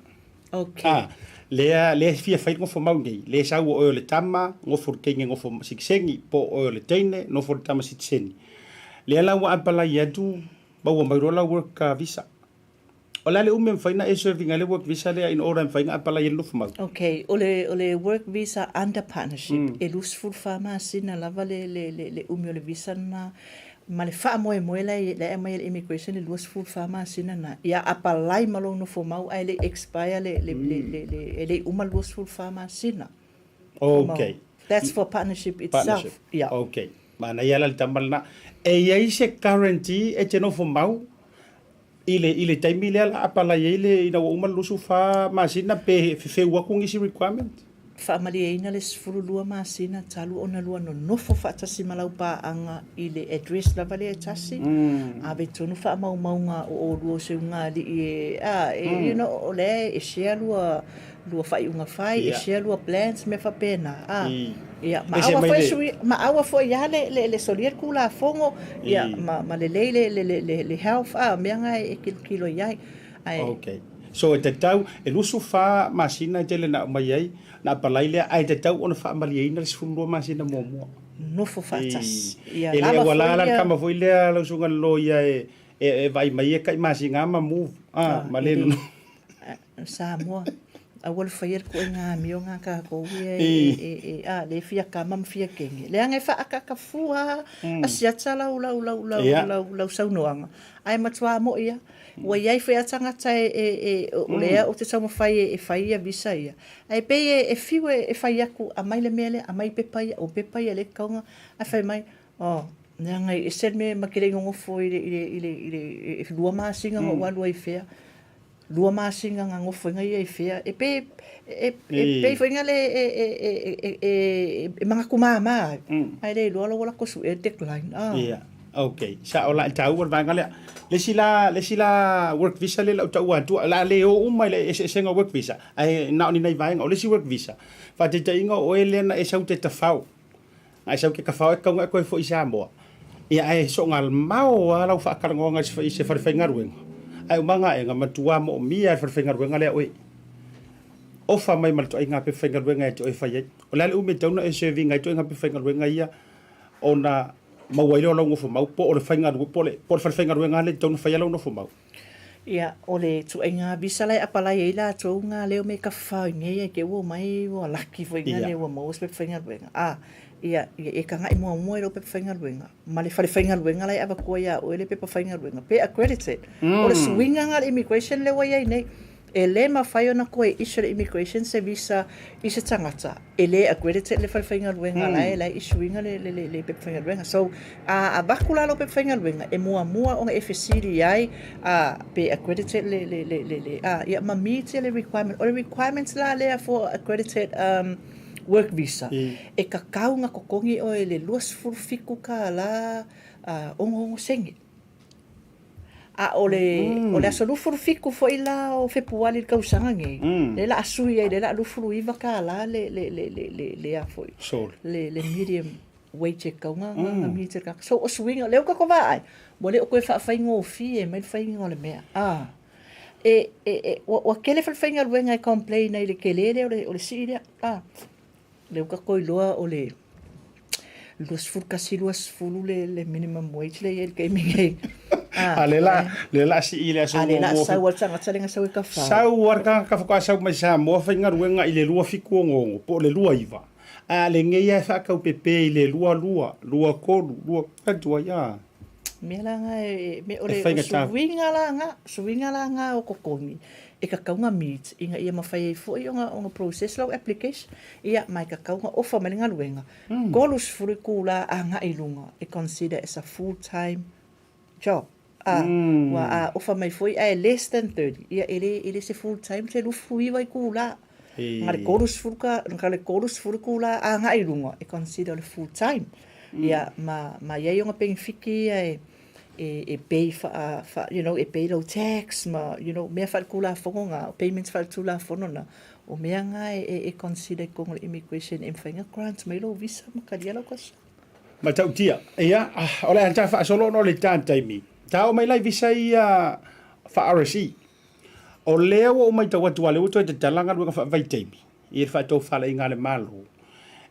S6: Okay.
S1: Ah, lea, lea e fia fai le nofo mau nei. Lea e sau o oe o le tama, nofo le teine nofo sitiseni, po o oe o le teine, nofo le tama sitiseni. Lea la ua apalai atu, maua mai loa lau work visa. O le a le umi e mafai ona e serving ai le work visa lea in order e mafai ona apalai ai le nofo mau?
S6: Ok, o le, o le work visa under partnership, e 24 masina lava le, le, le, le umi o le visa lena, ma le faamoemoe la e, la e aumai e le immigration le 24 masina lena, ia apalai ma lou nofo mau ae le i expire le, le, le, le, le, e le i uma le 24 masina.
S1: Ok.
S6: That's for partnership itself.
S1: Partnership.
S6: Yeah.
S1: Ok. Manaia la le tama lena. E i ai se guarantee e te nofo mau I le, i le taimi lea la apalai ai le, ina ua uma le 24 masina pe fefeu aku nisi requirement?
S6: Faamalieina le 12 masina talu ona lua nonofo faatasi ma lau paaga i le address lava lea e tasi, ave tonu faamaumauga o olua o se ugaalii e, a, e, you know, o lea e share lua, lua faaiuga fai, e share lua plans, mea faapena, a. Ia, ma
S1: Ese
S6: aua
S1: mai
S6: foi
S1: le-
S6: sui, ma aua foi ia le, le, le solia le Tulafono, ia, ma, ma lelei le, le, le, le, le health, a, o mea na e, e kilokilo i ai. Ae,
S1: Ok. So e tatau, e 24 masina e tele na aumai ai, na apalai lea, ae tatau ona faamalieina le 12 masina muamua.
S6: nofo faatasi. Ia,
S1: E le
S6: lava
S1: auala
S6: foi
S1: la le
S6: ia,
S1: tama foi lea lau susuga i le loia e, e, e vaai mai e kai masina ma move, a, ma
S6: e
S1: le
S6: le,
S1: nono.
S6: Samoa, aua le faia le ituaiga amio na tatou ia e, e, e, a, le fia kama ma fia kenge. Leaga e faaataata fua a siata lau, lau, lau, lau, lau, lau saunoaga. Ae matua mo'i lava. Ua i ai foi a tagata e, e, e, o lea ou te taumafai e, e fai ia visa ia. Ae pei e, e fiu e, e fai atu, aumai le mea lea, aumai pepa ia, o pepa ia lea e tatau ona, ae fai mai, oh, leaga e ese le mea ma te le i nonofo i le, i le, i le, i le, e 2 masina na ou alu ai i fea. 2 masina na nofoina ia i fea, e pei, e, e pei foi na le e, e, e, e, e, e manatu māmā ai, ae le iloa la ua latou suʻea le decline. Ah.
S1: Ia, okay. Sao la e taua le vaega lea. Le isi la, le isi la work visa lea lau taua atua, o le a le o uma i le eseesega o work visa, ae na o ni nai vaega. O le isi work visa, faataitaiga o oe lea na e sau te tafao, Ae sau ke kawhao e kaunga e koe foi i Samoa. Ia ae soonga mao a lau faakalanoaga i se fale faigaluega. Ae umaga ae nga matua moomia e le fale faigaluega lea oe. Ofa mai ma le toaiga pepa faigaluega e te oe fai ai. O le a le umi e tatau ona e serving ai toaiga pepa faigaluega ia ona maua ai lea o lau nofo mau po o le faigaluega po o le po o le fale faigaluega lea e tatau ona fai ai lau nofo mau.
S6: Ia, o le ituaiga visa la e apalai ai latou nga leo me kafafao i nei ai te ua omai ua laki foi nga lea ua maua se pepa faigaluega. A, ia, ia e taga'i muamua i lou pepa faigaluega ma le fale faigaluega la e avatua iā oe le pepa faigaluega pe accredited. O le suiga nga a le immigration lea ua i ai nei, e le mafai ona toe issue e le immigration se visa i se tagata e le accredited le fale faigaluega la e la e issue ina le le le pepa faigaluega. So a avatu la lou pepa faigaluega e muamua ona e fesili ai a pe accredited le le le le le a ia ma meet le requirement. O le requirements la lea for accredited um work visa e tatau ona totogi oe i le $27 66 sene. A o le, o le aso 27 foi la o Fepuari i le tausaga nei, lea la a sui ai, lea la a $29 le, le, le, le, le, le a foi,
S1: Sold.
S6: le, le medium. wage e tatau ona meet e le tagata. So o suiga, lea ua tatou vaai, ua le o toe faafaigofie mai le faiga o le mea. A, e, e, e, ua, ua tele falefaigaluega e complain ai i le tele lea o le, o le sii lea. A, lea ua tatou iloa o le 21, 20 le, le minimum wage lea e i ai i le taimi nei.
S1: A, a lea la, lea la sii le aso
S6: A lea la sau a le tagata lea na sau e tafao.
S1: Sau a le tagata faatoa sau mai Samoa faigaluega i le 276 po o le 29. A lenei lava e faataupepe i le 22, 23, 2, atu ai a.
S6: Mea la nga e, me, o le suiga la nga, suiga la nga o totogi e tatau ona meet ina ia mafai ai foi ona, ona process lau application. Ia, ma e tatau ona offer mai le galuega, 30 itula agai i luga e consider as a full time job. A, ua a ofa mai foi ae less than 30, ia e le, e le se full time se 29 itula. Na le 30 ka, na le 30 itula agai i luga e consider o le full time. Ia, ma, ma i ai ona penefiti ia e, e, e pay faa, faa, you know, e pay lau tax ma, you know, mea faaletulafono na, payments faaletulafono na, o mea na e, e, e consider i totonu o le immigration e mafai ona grant mai lou visa ma talia lau talosaga.
S1: Matautia, ia, o le a ta faasolo ona o le ta taimi. Ta oo mai la i visa ia faa-RSE. O lea ua ou matau atu a lea ua toe tatala galuega faavaitaimi i le faatofalaiga a le Malo.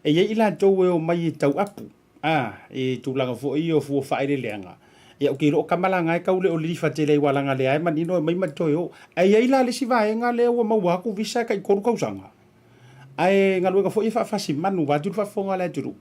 S1: E i ai i latou e omai e tauapu, a, i tulaga foi ia o fua faaeleeleaga. Ia, ou te iloa o tama la na e tau le o lilifa tele ai aua leaga o lea lava e manino e omai ma toe o. Ae i ai la le isi vaega lea ua maua atu visa e tai tolu tausaga. Ae galuega foi e faafasimanu vaeatu le faafofoga a le atunuu.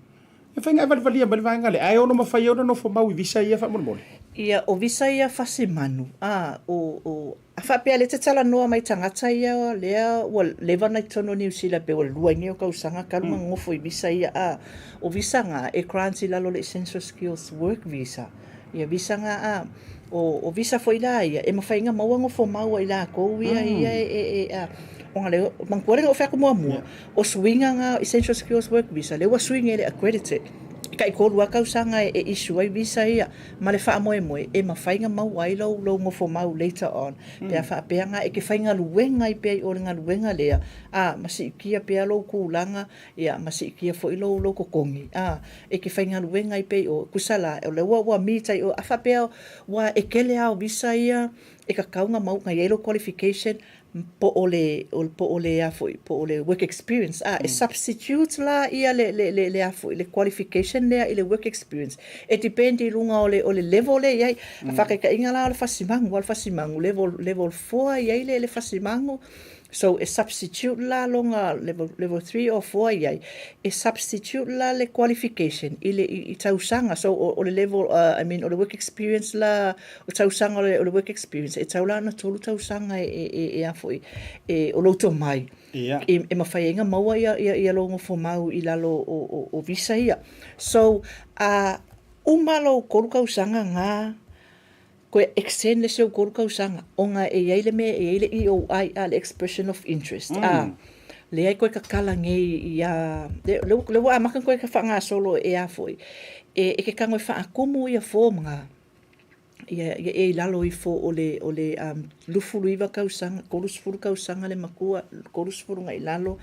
S1: E fai na e valivalia mai le vaega lea, ae ono mafai ai ona nofo mau i visa ia faamolemole.
S6: Ia, o visa ia fasimanu, a, o, o, a faapea lea e te talanoa mai i tagata ia lea ua leva ona i totonu o Niu Sila pei ua lua ai nei o tausaga talu ona nonofo i visa ia, a, o visa na e grant i lalo o le Essential Skills Work Visa. Ia visa na, a, o, o visa foi la ia, e mafai ona maua nofo mau ai latou ia, ia e, e, e, a, ona lea, manatua lea na ou fai atu muamua, O suiga na Essential Skills Work Visa, lea ua sui nei le accredited, e taitolu lava tausaga e issue ai visa ia, ma le faamoemoe e mafai ona maua ai lou lou nofomau later on, pe a faapea na e te faigaluega ai pea i o le galuega lea, a, ma siitia pea lou tulaga, ia, ma siitia foi lou lou totogi, a, e te faigaluega ai pea i o, tusa la, o lea ua ua meet ai i o, a faapea ua e tele lava o visa ia e tatau ona maua, ona i ai lou qualification, po o le, po o le a foi, po o le work experience, a, e substitute la ia le, le, le, le a foi, le qualification lea i le work experience. E depend i luga o le, o le level lea e i ai. A faataitaiga la o le fasimagu, aua o le fasimagu, level, level 4 e i ai le, le fasimagu, so e substitute la lona level, level 3 or 4 e i ai, e substitute la le qualification i le, i, i tausaga. So o, o le level, uh, I mean, o le work experience la, O tausaga o le, o le work experience, e tau la ona tolu tausaga e, e, e, e a foi, e, o lou tomai.
S1: Ia.
S6: E, e mafai ai ona maua ia, ia, ia lou nofomau i lalo o, o, o visa ia. So, a uma lou tolu tausaga na, toe extend le isi ou tolu tausaga, ona e i ai le mea, e i ai le EOI, a, le expression of interest, a, lea e toe tatala nei ia, lea, lea ua amata ona toe faagasolo e a foi, e, e te tago e faatumu ia form na, ia, ia e i lalo ifo o le, o le um, 29 tausaga, 30 tausaga le matua, 30 nga i lalo,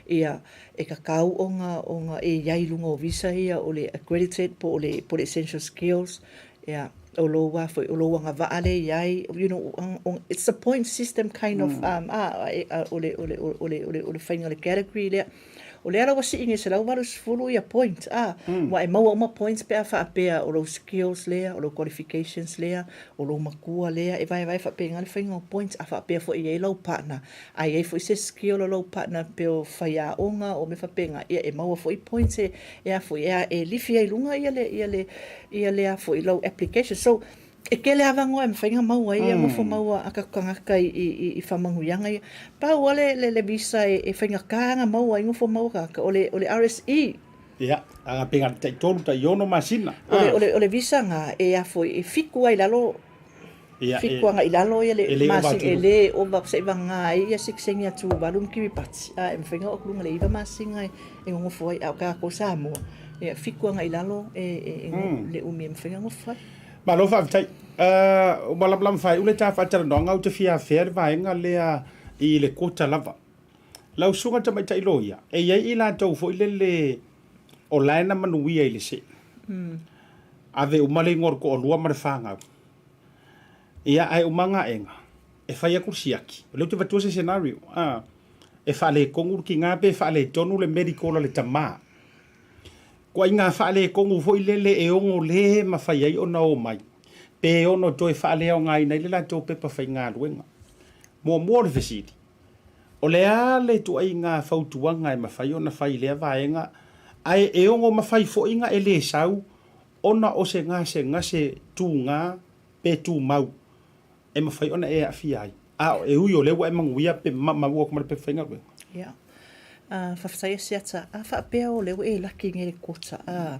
S6: ia, e kakau ona, ona e iai i luga o visa ia o le accredited po o le, po o le essential skills, ia, o lou a foi, o lou agavaa lea e iai, you know, it's a point system kind of, um, a, a, o le, o le, o le, o le, o le faiga o le category lea. O lea la ua sii nei 180 ia points, a, ua e maua uma points pe a faapea o lou skills lea, o lou qualifications lea, o lou matua lea, e vaevae faapena le faiga o points, a faapea foi e i ai lau partner, a i ai foi se skill o lou partner pei o faiaoga o mea faapena, ia e maua foi points e, e a foi, e a, e lifi ai i luga ia le, ia le, ia le a foi, lau application. So, E tele avanoa e mafai ona maua ai ia nofo maua a tatou tagata i i faamanuiaga ia. Pau lava le le le visa e e faigata ona maua ai nofo maua tagata o le o le RSE.
S1: Ia, a pe na tai tolu tai ono masina.
S6: O le o le o le visa na e a foi e fitu ai lalo
S1: Ia,
S6: fitu aga i lalo ia le masina e le ova seivagā ai ia sikisegia Tuvalu ma Kiribati a e mafai ona oo atu i luga i le iva masina e e nonofo ai a o tatou Samoa ia fitu aga i lalo e e le umi e mafai ona nofo ai.
S1: Malo faafetai. Ua malamalama faaiu le ta faatalanoaga, ou te fia afea le vaega lea i le quota lava. Lau susuga tamaitai loia, e i ai i latou foi lele O la e na manuia i le seʻi. Ave uma le igoa o le toalua ma le fanau. Ia, ae uma gaʻega, e fai atu le siaki. O lea ou te avatua se scenario, a, e faaletonu le tiga pe faaletonu le medical a le tama. Ituaiga faaletonu foi lele e ono le mafai ai ona omai, pe ono toe faaleaogaina ai le latou pepa faigaluega. Muamua o le fesili, O le a le ituaiga fautuaga e mafai ona fai i lea vaega, ae e ono mafai foi na e le sau ona o se gasegase tuga pe tumau e mafai ona e aafia ai, a e ui o lea ua e manuia pe maua atu ma le pepa faigaluega?
S6: Ia. Faafetai Asiata. A faapea o lea ua e laki nei i le quota, a,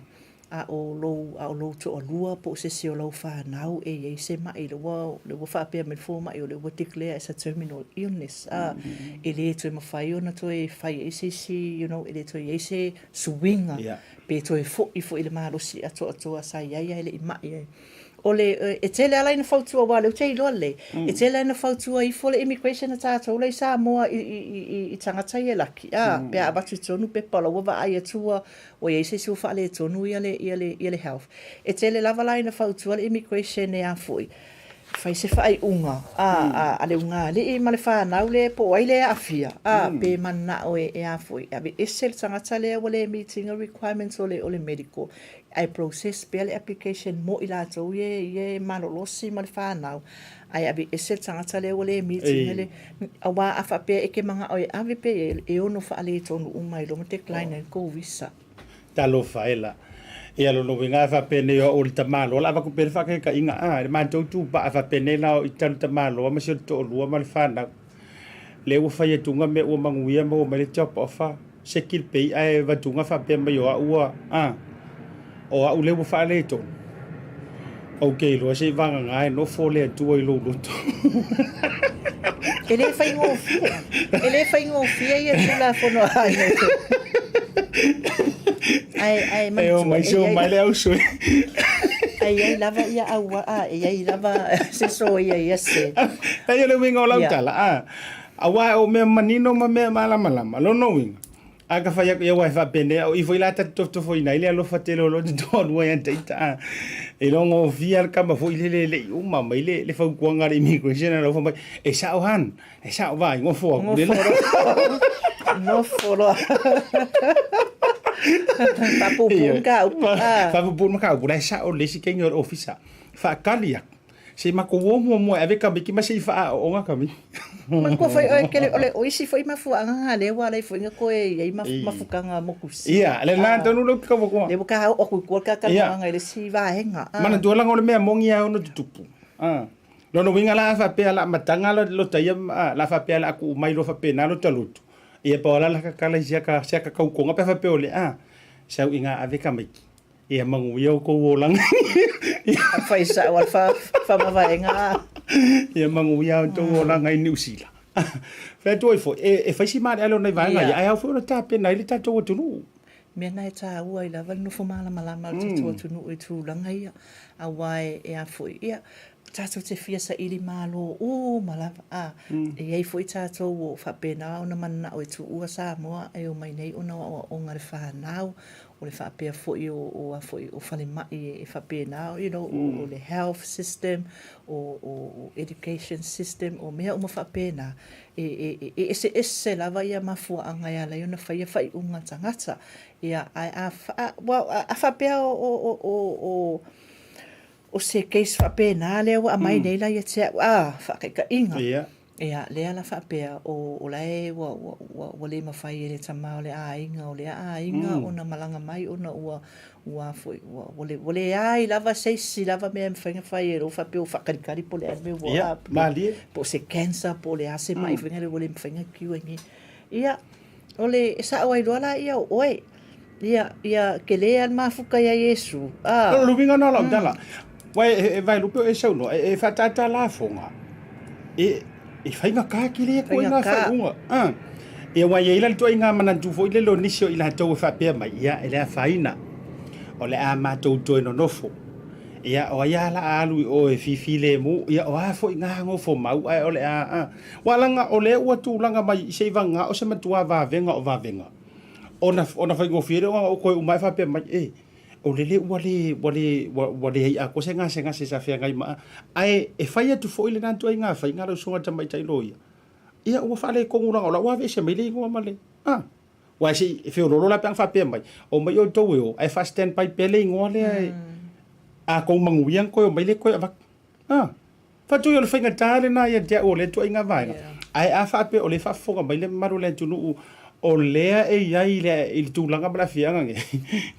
S6: a o lou, a o lou toalua po o se isi o lau fanau e i ai se maʻi lea ua, lea ua faapea mai le fomai o lea ua declare as a terminal illness, a, e le toe mafai ona toe fai ai se isi, you know, e le toe i ai se suiga pe toe foi foi i le malosi atoatoa sa i ai ae le i maʻi ai. O le, e tele lava la ina fautua, aua o lea ou te iloa lelei, e tele lava ina fautua ifo le immigration a tatou la i Samoa i, i, i, i tagata ia e laki, a, pe a avatu i totonu pepa o la ua vaai atu ua, Ua i ai se isi ua faaletonu ia le, ia le, ia le health. E tele lava la ina fautua le immigration e a foi, fai se faaiuga a, a, a le ugaalii ma le fanau le po o ai le aafia, a, pe mananao e, e a foi, e aveese le tagata lea ua le meet ina requirements o le, o le medical, ae process pea le application mo i latou ia, ia e malolosi ma le fanau, ae aveese le tagata lea ua le meet ina le, Aua a faapea e te manao e ave pea i ai, e ono faaletonu uma ai loa ma decline ai le kou visa.
S1: Talofa e la. Ia lona uiga e faapenei o au o le tamaloa la avatu pea le faataitaiga a le matou tupaa faapenei la o ita le tamaloa ma si o le toalua ma le fanau lea ua fai atuga mea ua manuia maua mai le job offer seki le pay ae avatuga faapea mai o au ua a o au lea ua faaletonu ou te iloa se i vagana e nofo le Atua i lou loto.
S6: E le faigofie. E le faigofie ia Tulafono a aiga i totonu. Ae, ae
S1: E o mai se o mai le au sui.
S6: Ae i ai lava ia aua, a, e i ai lava se soia ia se.
S1: Leai o le uiga o lau tala, a, Aua o mea manino ma mea malamalama. Lona uiga, a ka fai aku ia aua e faapenei, o i foi la ta te tofotofoina ai le alofa tele o lo te toalua ia te ita, a e logofia le kama foi lele e le i uma mai le, le fautuaga a le immigration a lau mai, e sao han, e sao vai, ngofo aku le la.
S6: Nofo loa. Faapuupuu ka upu.
S1: Faapuupuu ma ka upu, la e sao le isi keini o le ofisa. Faakali aku. Se i matou o muamua e ave kamiki ma se i faaaooga kamiki.
S6: Manatua foi oe kele ole o isi foi mafuaaga nga lea ua alai foi nga koe i ai mafukaga moku si.
S1: Ia, le na tonu le ka vokoa.
S6: Le ka o ku kua ka ka nga le si vaenga.
S1: Manatua langa o le mea mongi a ono tutupu. Ah. Lona uiga la a faapea la amataga lo ta ia la faapea la ku mai lo faapena lo ta lotu. Ia pa ola la ka kala i sia ka sia ka kaukonga pe faapea o le a. Sau i nga ave kamiki. Ia manuia o kou olaga.
S6: Fai sao a le faamavaega a.
S1: Ia manuia o tou olaga i Niu Sila. Fai atu ai foi, e fai si maaleale o nai vaega ia, ae ao foi ona tapena ai le tatou atunuu.
S6: Mea na e taua ai lava le nofo malamalama o le tatou atunuu i tulaga ia, aua e a foi, ia, tatou te fia saili malo uma lava, a, e i ai foi tatou o faapena ona mananao e tuua Samoa e omai nei ona o aoaoga a le fanau, o le faapea foi o, o a foi, o falemai e faapena, you know, o, o le health system, o, o, o education system, o mea uma faapena, e, e, e eseese lava ia mafuaaga e ala ai ona faia faaiuga a tagata. Ia, ae a, a, well, a, a faapea o, o, o, o, o, o se case faapena lea ua aumai nei la ia te au, a, faataitaiga.
S1: Ia.
S6: Ia, lea la faapea, o, o la e ua, ua, ua, ua le mafai e le tama o le aiga, o lea aiga ona malaga mai ona ua, ua a foi, ua, ua le, ua leai lava se isi lava mea e mafai ona fai e lou faapea ua faakalikali po o le a le mea ua,
S1: Ia, malie.
S6: po o se cancer po o le a se mai foi lea ua le mafai ona cure nei. Ia, o le, e sao ai loa laia o oe. Ia, ia, kele a le mafuka iā Iesu,
S1: a. O le uiga lena o lau tala, aua e vaelupe o e saunoa, e faatātā lafoga, e faigata tele atu ai ngā faaiuga. Ia, aua e i ai la le ituaiga manatu foi lele o nisi o i latou e faapea mai, ia, e le afaina, o le a matou toe nonofo. Ia, o ai lava o le a alu i o e fifilemu, ia, o a foi ngā nofo mau, ae o le a, aua leaga o lea ua tulaga mai i se i vagana o se matua vavega o vavega. Ona, ona faigofie lea ona ou toe uma ae faapea mai, e, o lele ua le, ua le, ua, ua leai atoa se gasegase sa feagai ma a. Ae e fai atu foi lena ituaiga faiga lau susuga i le tamaitai loia, ia ua faaletonu leaga o la ua aveese mai le igoa ma le, a. Aua se i feoloolo la pe ana faapea mai, omai outou e o, ae faa-stand by pea le igoa lea e, a tou manuia ona toe omai lea toe avatu. A. Faatui o le faigata lena ia te au o lea ituaiga vaega. Ae a faapea o lea e faafofoga mai le mamalu o le atunuu o lea e i ai i le tulaga ma le aafiaga nei,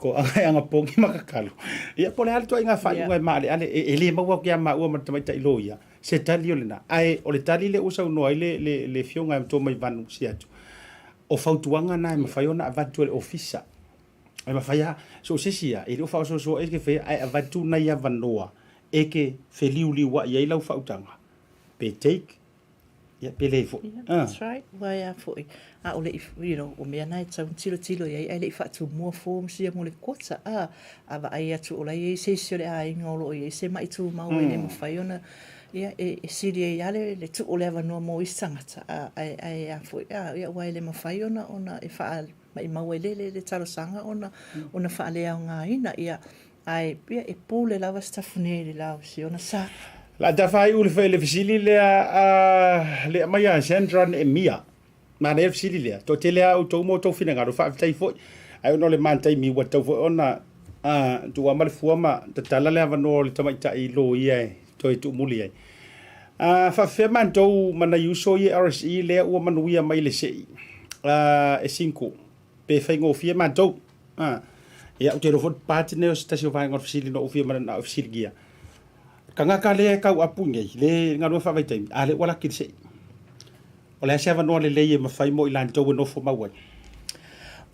S1: toaga e agapogi ma tatalo, ia po o le a le ituaiga faaiuga e maaleale, e le maua atu ia maua ma le tamaitai loia se tali o lena. Ae o le tali lea ua saunoa ai le Afioga ia Matuamaivanu Siatu, o fautuaga na e mafai ona avatu e le Ofisa. E mafai lava, so o se isi lava, e le o faaosoosoa e ke faia, ae avatu nai avanoa e ke feliuliuai ai lau faautaga, pe take, ia, pe leai foi.
S6: Yeah, that's right. Ua ea foi, a o le i, you know, o mea na e tatau ona tilotilo i ai, ae le i faatumua forms ia mo le quota, a, a vaai atu o la e i ai se isi o le aiga o lo o i ai se ma'i tumau e le mafai ona, ia, e, e sili ai lava le, le tuu o le avanoa mo isi tagata, a, ae, ae a foi, a, ia, aua e le mafai ona, ona e faa, maimau ai le le talosaga ona ona faaleaogaina ia ae ia e pule lava Sitafune i le la o Siona sa.
S1: La ta faaiu le le fesili lea a le aumai a Sandra Neemia. Manaia le fesili lea. Toatele lava outou ma outou finagalo, faafetai foi. Ae ona o le ma taimi ua tatau foi ona tuua ma le fua ma tatala le avanoa o le tamaitai loia e toe tuumuli ai. A faafefea matou ma nai uso ia RSE lea ua manuia mai le sei e cinco pe faigofie matou. A ia ou te iloa foi le part nei o se tasi o vaega o le fesili na ou fia mananao e fesiligia. Tagata lea e tauapu i nei, le galuega faavaitaimi, a lea ua laki le sei. O le a se avanoa lelei e mafai mo i latou e nofo mau ai?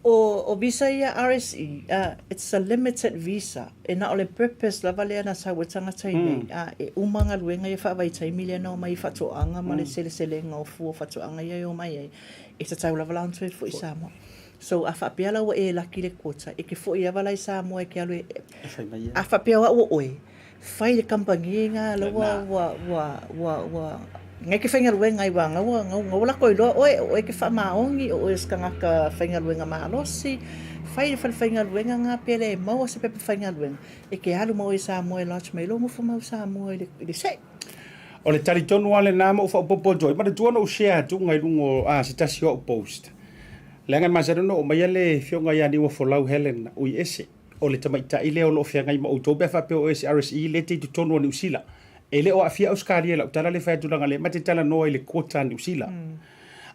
S6: O visa ia RSE, it's a limited visa, e na o le purpose lava lea na sau ai tagata i nei, e uma galuega ia faavaitaimi lea na omai i faatoaga ma le seleselega o fua o faatoaga ia e omai ai, e tatau lava la ona toe foi i Samoa. So a faapea la ua e laki i le quota, e te foi lava la i Samoa e te alu e, a faapea o au o oe, Fai le kamupani nga la ua ua ua ua ua ngai ke faigaluega ai ua ngaua ngaua lakou iloa oe o oe ke faamaoni o oe o se tagata faigaluega malosi fai le fale faigaluega nga pe le maua se pepa faigaluega e ke alu ma oe i Samoa e lodge mai lou nofo mau Samoa i le i le seʻi.
S1: O le tali tonu lava lena ma ou faaopoopo atu ai, manatua ona ou share atu i luga o a se tasi o au post. Leaga e masani ona oo mai le afioga ia Niuafolau Helen Uiese. O le tamaitai lea o lo o feagai ma outou pe a faapea o SRSE lea e te i totonu o Niu Sila. E le o aafia Ausetalia i lau tala lea e fai atu leaga o lea ma te talanoa i le quota a Niu Sila.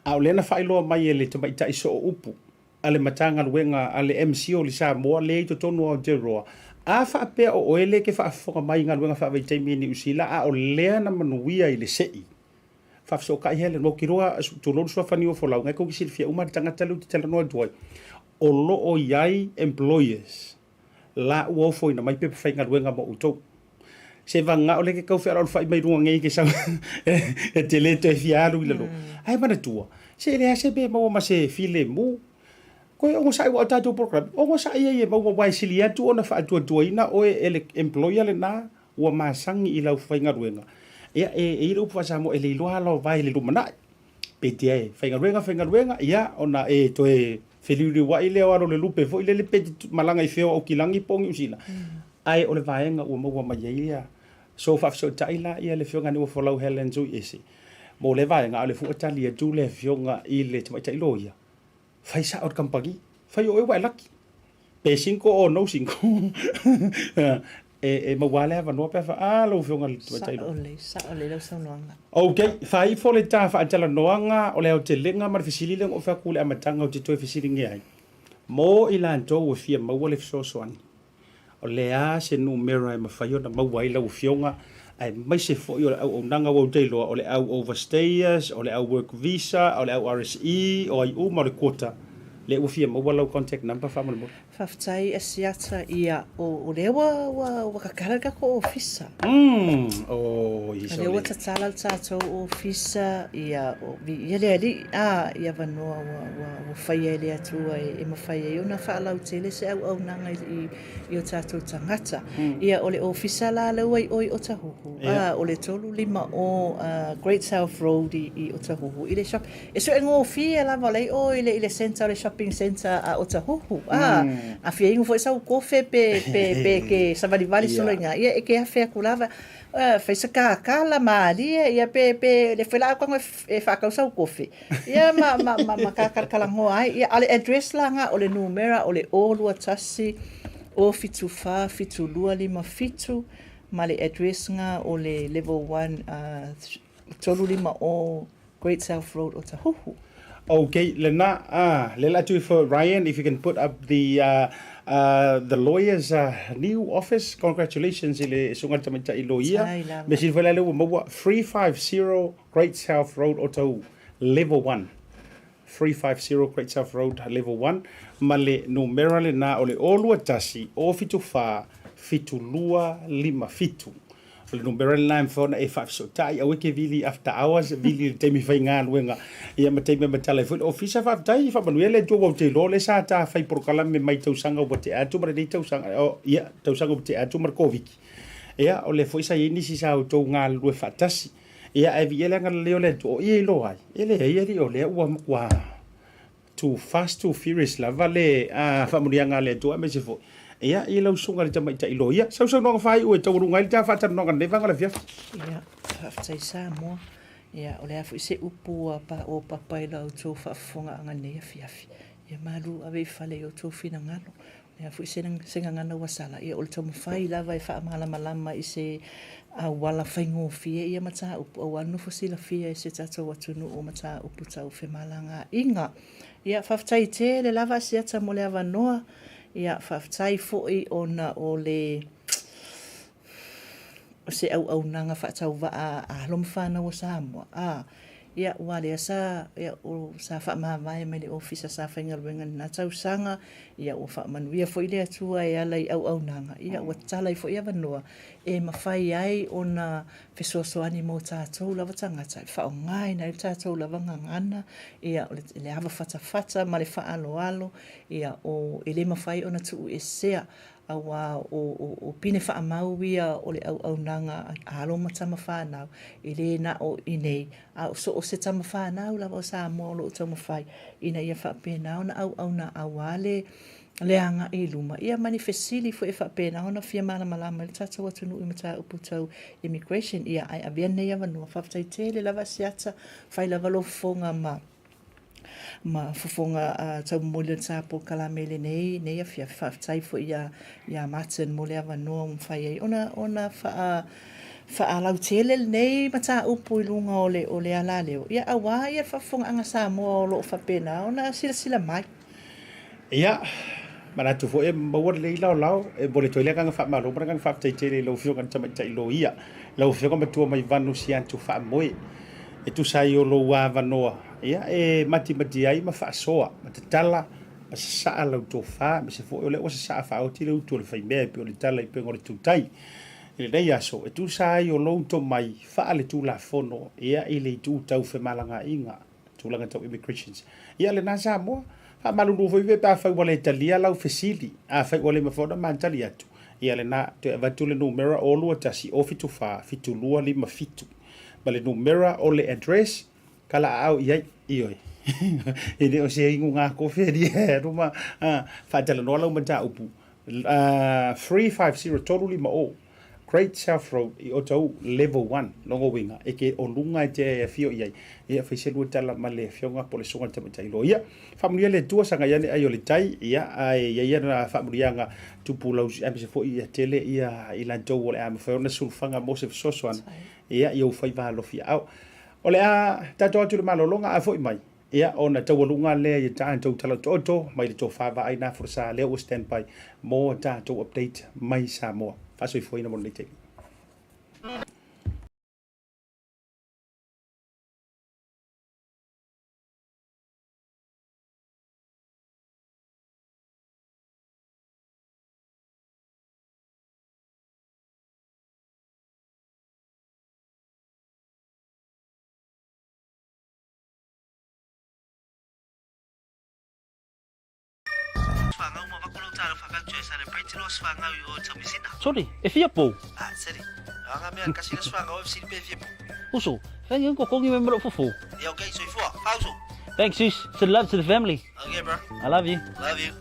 S1: A o lea na faailoa mai e le tamaitai sooupu a le Matagaluega a le MC o le Samoa lea e i totonu o Aotearoa, a faapea o oe lea e te faafofoga mai i galuega faavaitaimi i Niu Sila a o lea na manuia i le sei, faafesootai Helen, ou te iloa, tulou le suafa Niuafolau, na e tou te silafia uma le tagata lea ou te talanoa atu ai. O lo o i ai employers la ua ofoina mai pepa faigaluega mo outou. Se vagana o lea ke tau fealoalofai mai luga nei ke sau e te le toe fia alu i lalo. Ae manatua, se e leai se mea e maua ma se filemu. Koe onosai ua o tatou program, onosai ai e maua aua e sili atu ona faatuatuaina oe e le employer lena ua masani i lau faigaluega. Ia e i ai le upu faa-Samoa e le iloa ala o vae i le lumanai. Peitia e faigaluega, faigaluega, ia, ona e toe feliuliuai lea o alo le lupe foi lele pe te malaga i fea o Aukilagi po o Niu Sila. Ae o le vaega ua maua mai ai ia, so faafesootai la ia le Afioga ia Niuafolau Helen Tuiese mo lea vaega, a o le fua tali atu le Afioga i le Tamaitai Loia, Fai sao le kamupani, fai o oe ua e laki. Pe single or no single, e maua lava le avanoa pe a fa, a lau Afioga i le Tamaitai Loia.
S6: Sao lelei, sao lelei lau saunoaga.
S1: Ok, faaifo le ta faatalanoaga o le aotelega ma le fesili lea na ou fai atu i le amataga ou te toe fesiligia ai. Mo i latou e fia maua le fesoasoani, O le a se numera e mafai ona maua ai lau Afioga, aemaise foi o le auaunaga ua ou te iloa, o le au overstayers, o le au work visa, o le au RSE, o ai uma o le quota, lea ua fia maua lau contact number faamolemole.
S6: Faafetai Asiata, ia o lea ua ua ua tatala le tatou ofisa.
S1: Umm oi
S6: O lea ua tatala le tatou ofisa, ia o viia le Alii, a i avanoa ua ua ua faia e le Atua e mafai ai ona faalautele se auaunaga i i o tatou tagata. Ia, o le ofisa la lea ua i o i Otahuhu, a, o le 350 Great South Road i Otahuhu, i le shop. E suegofie lava o la e i o i le centre o le shop. Cupping Centre a Otahuhu, a, a fia inu foi sau kofe pe, pe, pe ke savalivali solo i ngā, ia e ke afe aku lava, fai se kakala malie, ia pe, pe le foi la au e, e whaakau sau kofe. Ia ma, ma, ma, ma kakalakalagoa ai, ia, a le address la ngā o le numera o le 021 074 7257, ma le address ngā o le level 1, 350 Great South Road Otahuhu.
S1: Okay, lena, ah, le la tu for Ryan, if you can put up the uh, uh, the lawyer's uh, new office. Congratulations i le sunga tamaitai loia. Me si fela le ua maua 350 Great South Road Otahuhu, level 1. 350 Great South Road Level 1 ma le numera lena o le 021 074 7257. O le numera lena e mafai ona e faafesootai, aua e ke vili after hours, vili i le taimi faigaluega, ia ma taimi e matala ai foi le ofisa. Faafetai, faamanuia le Atua, aua ou te iloa o lea sa ta fai polokalame mai tausaga ua tea atu ma lenei tausaga, oh, ia, tausaga ua tea atu ma le Koviti. Ia, o lea foi sa i ai nisi sa outou galulue faatasi. Ia, ae viia le agalelei o le Atua, o ia i iloa ai, e leai alii o lea ua matua too fast too furious lava le faamanuiaga a le Atua aemaise foi ia i lau susuga i le tamaitai loia. Sausaunoaga faaiu e taualuga ai le ta faatalanoaga i lenei vaega o le afiafi.
S6: Ia, faafetai Samoa. Ia, o le a foi se upu ua paopapa i la outou faafofogaaga i lenei afiafi. Ia malu ave i fale i outou finagalo. O le a foi se gagana ua sala, ia o le taumafai lava e faamalamalama i se auala faigofie ia mataupu aua le nofo silafia e si o tatou atunuu o mataupu tau femalagaaiga. Ia, faafetai tele lava Asiata mo le avanoa. Ia, faafetai foi ona o le o se auaunaga faatauvaa a alo ma fanau a Samoa, a, ia, aua lea sa, ia, o, sa faamavae mai le ofisa sa faigaluega i lena tausaga, ia, ua faamanuia foi le Atua e ala i auaunaga, ia, ua tatala ai foi avanoa e mafai ai ona fesoasoani mo tatou lava tagata e faaaogaina ai le tatou lava gagana, ia, o le, le ava fatafata ma le faaaloalo, ia, o, e le mafai ona tuuesea Aua o pine faamau ia o le auaunaga a alo ma tama fanau, e le na o i inei, a o so o se tama fanau lava o Samoa o lo o taumafai ina ia faapena ona auauna aua le le agai i luma. Ia ma ni fesili foi e faapena ona fia malamalama ai le tatou atunuu i mataupu tau immigration. Ia, ae avea lenei avanoa, faafetai tele lava Asiata, fai lava lou fofoga ma ma fofoga taumomoli o le sa polokalame i lenei nei afiafi. Faafetai foi ia ia Martin mo le avanoa ua mafai ai ona ona faa faalautele lenei mataupu i luga o le o le alaleo, ia aua ia le faafofogaaga Samoa o lo o faapena ona silasila mai.
S1: Ia, manatu foi e maua lelei laolao, e momoli atu ai le agaga faamalo ma le agaga faafetai tele i lau Afioga i le Tamaitai Loia, lau Afioga Matua Maivanu Siantu Faamoe, e tusa ai o lou avanoa, ia, e matimati ai ma faasoa, ma tatala, ma sasaa lau tofa, aemaise foi o lea ua sasaa faaoti le utu o le faimea e pei o le tala i pega o le tautai. I lenei aso, e tusa ai o lou tomai faaletulafono, ia, i le itu tau femalagaaiga, tulaga tau immigrations. Ia lena Samoa, faamalulu foi pe afai ua le talia lau fesili, afai ua le mafai ona ma tali atu, ia lena, toe avatu le numera 021 074 7257 ma le numera o le address kala aao i ai, ioe. E le o se inuga kofe lia ruma, faatalanoa lau mataupu, 350 350 Great South Road i Otahuhu, Level One, lona uiga, e ke o luga e te afio i ai, ia fai se lua tala ma le afioga po o le susuga i le tamaitai loia. Faamanuia le Atua, sagai ane ai o le tai, ia, ae i ai ana faamanuiaga tupu lausi, aemaise foi ia tele ia i latou o le a mafai ona sulufaga mo se fesoasoani, ia, i ou faiva alofi aao. O le a tatou atu i le malologa, a foi mai, Ia, ona taualuga lea i a tatou tala otooto mai le tofa vaai na folasa lea ua standby mo a tatou update mai Samoa. Faasoifuaina mo lenei taimi.
S4: Sorry, e fia pou? Uso, whai ngai kokongi me mero fofo. Thanks, sis. Send love to the family.
S7: Okay, bro.
S4: I love you.
S7: Love you.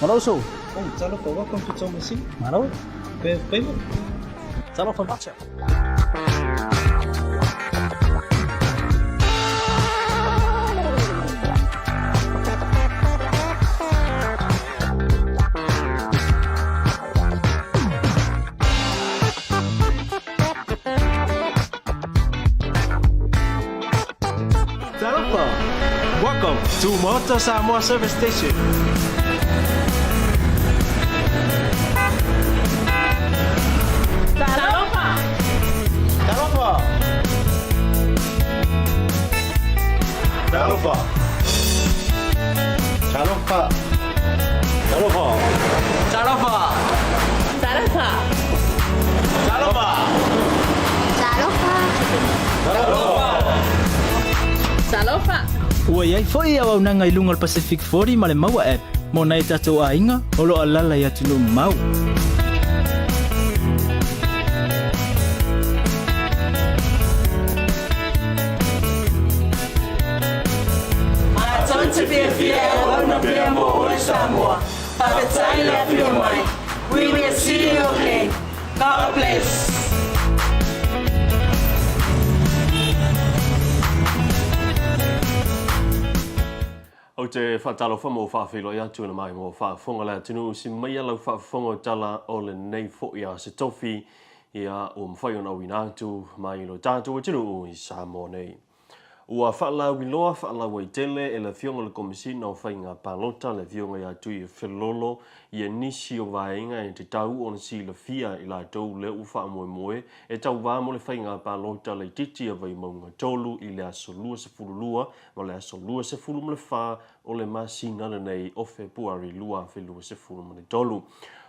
S4: Maloso.
S8: Oh, talofa, welcome to Tomasina.
S4: Malo.
S8: Pay payment.
S4: Talofa macha.
S8: Talofa. Welcome to Maota Samoa Service Station.
S2: Talofa!
S8: Talofa.
S1: Talofa. Talofa. Talofa.
S4: Talofa.
S2: Talofa!
S8: Talofa.
S2: Talofa! Talofa!
S4: Ua i ai foi auaunaga i luga o le Pacific 40 ma le Maua App mo nai o tatou aiga o lo o alaala i atunuu mamao.
S9: Matou te fiafia e auauna pea mo oe Samoa. Faafetai le afio mai. We will see you again. God bless.
S10: Ou te faatalofa ma ou faafeiloai atu ona mai mo faafofoga le atunuu si maia lau faafofoga o tala o lenei foi a se tofi ia ua mafai ona auina atu mai lo tatou atunuu i Samoa nei. Ua faalauiloa faalauaitele e le Afioga i le Komesina o Faiga Palota le Afioga ia Tuifelolo ia nisi o vaega e tatau ona silafia i latou lea ua faamoemoe e tauva mo le faiga palota laitiiti a Vaimauga 3 i le aso 22 ma le aso 24 o le masina lenei o Fepuari 2023.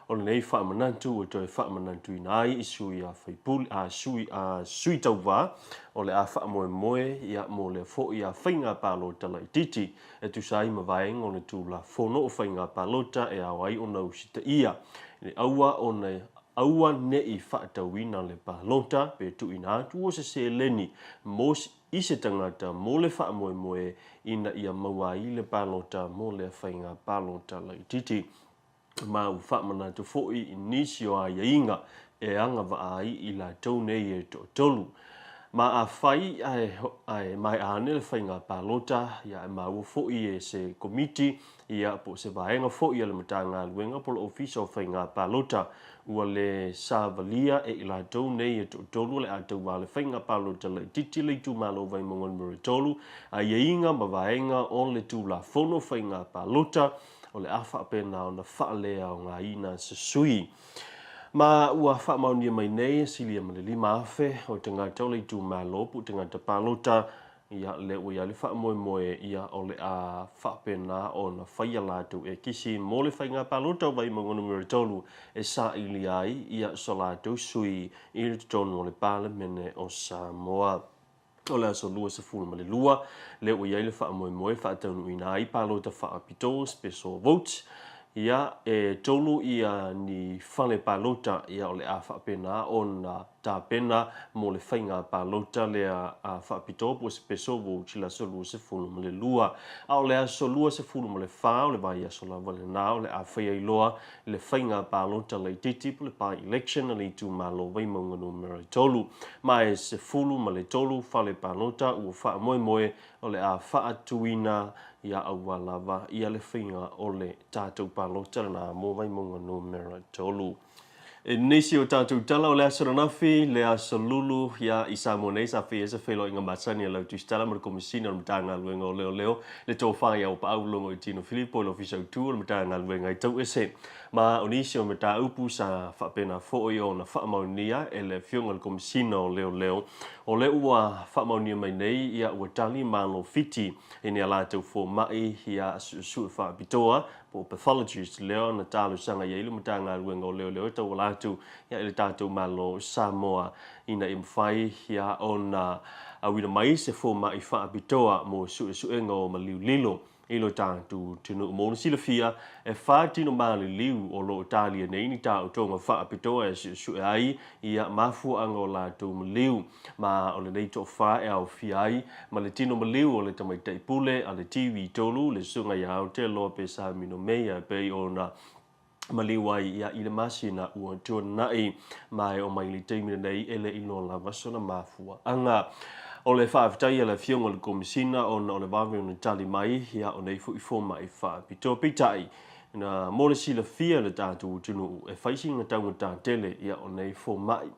S10: O lenei faamanatu ua toe faamanatuina ai i sui a faipule, a sui, a sui tauva o le a faamoemoe ia mo lea foi a faiga palota laitiiti e tusa ai ma vaega o le Tulafono o Faiga Palota e ao ai ona usitaia i le aua ona aua ne'i faatauina le palota pe tuuina atu o se seleni mo i se tagata mo le faamoemoe ina ia maua ai le palota mo lea faiga palota laitiiti. Ma ua faamanatu foi i nisi o aiaiga e agavaa ai i latou nei e toatolu. Ma afai ae, ae maea ane le faiga palota, ia e maua foi e se komiti, ia po o se vaega foi a le Matagaluega po o le Ofisa o Faiga Palota, ua le savalia e i latou nei e toatolu o le a tauva le faiga palota laitiiti le itumalo o Vaimauga Numera 3, aiaiga ma vaega o le Tulafono Faiga Palota, o le a faapena ona faaleaogaina se sui. Ma ua faamaonia mai nei e silia ma le 5,000 o tagata o le itumalo po o tagata palota, ia lea ua i ai le faamoemoe ia o le a faapena ona faia latou ekisi mo le faiga palota o Vaimauga Numera 3 e sailia ai ia so latou sui i totonu o le Palemene o Samoa. O le aso 22, lea ua i ai le faamoemoe faataunuuina ai palota faapitoa, special votes, ia e tolu ia ni fale palota ia o le a faapena ona tapena mo le faiga palota lea a faapitoa po o special votes i le aso 22. A o le aso 24 o le vaiaso lava lena o le a faia ai loa le faiga palota laitiiti po le by-election a le itumalo Vaimauga Numera 3. Ma e 13 fale palota ua faamoemoe o le a faatuina ia aua lava ia le faiga o le tatou palota lena mo Vaimauga Numera 3. E nisi o tatou tala o le aso ananafi, le aso lulu ia i Samoa nei sa faia se feiloaiga masani a lau Tusitala ma le Komesina o le Matagaluega o Leoleo, le Tofa ia Auapaau Logo i Tino Filipo i le Ofisa Autu o le Matagaluega i Tauese. Ma o nisi o mataupu sa faapena foi ona faamaonia e le Afioga i le Komesina o Leoleo, o lea ua faamaonia mai nei ia ua tali Malo Fiti i ni a latou fomai ia suesue faapitoa po o pathologist lea na talosaga i ai le Matagaluega o Leoleo e tauala atu ia i le tatou Malo o Samoa. ina ia mafai ia ona auina mai se fomaʻi faapitoa mo suʻesuʻega o maliu lilo i lo tatou atunuu. Mo le silafia, e fa tino maliliu o lo o talia nei ni taotoga faapitoa e suʻesuʻe ai ia mafuaaga o latou maliu, ma o lenei toʻafa e aofia ai ma le tino maliu o le tamaitai pule a le TV3, le Susuga ia Aotearoa Pesamino Meia, e pei ona maliu ai ia i le masina ua tuanai, ma e oo mai i le taimi lenei e le iloa lava sona mafuaaga. O le faafetai a le Afioga i le Komesina ona o le vave ona tali mai ia o nei foi fomai faapitoa. Peitai, na mo le silafia e le tatou atunuu e fai sina taugata tele ia o nei fomai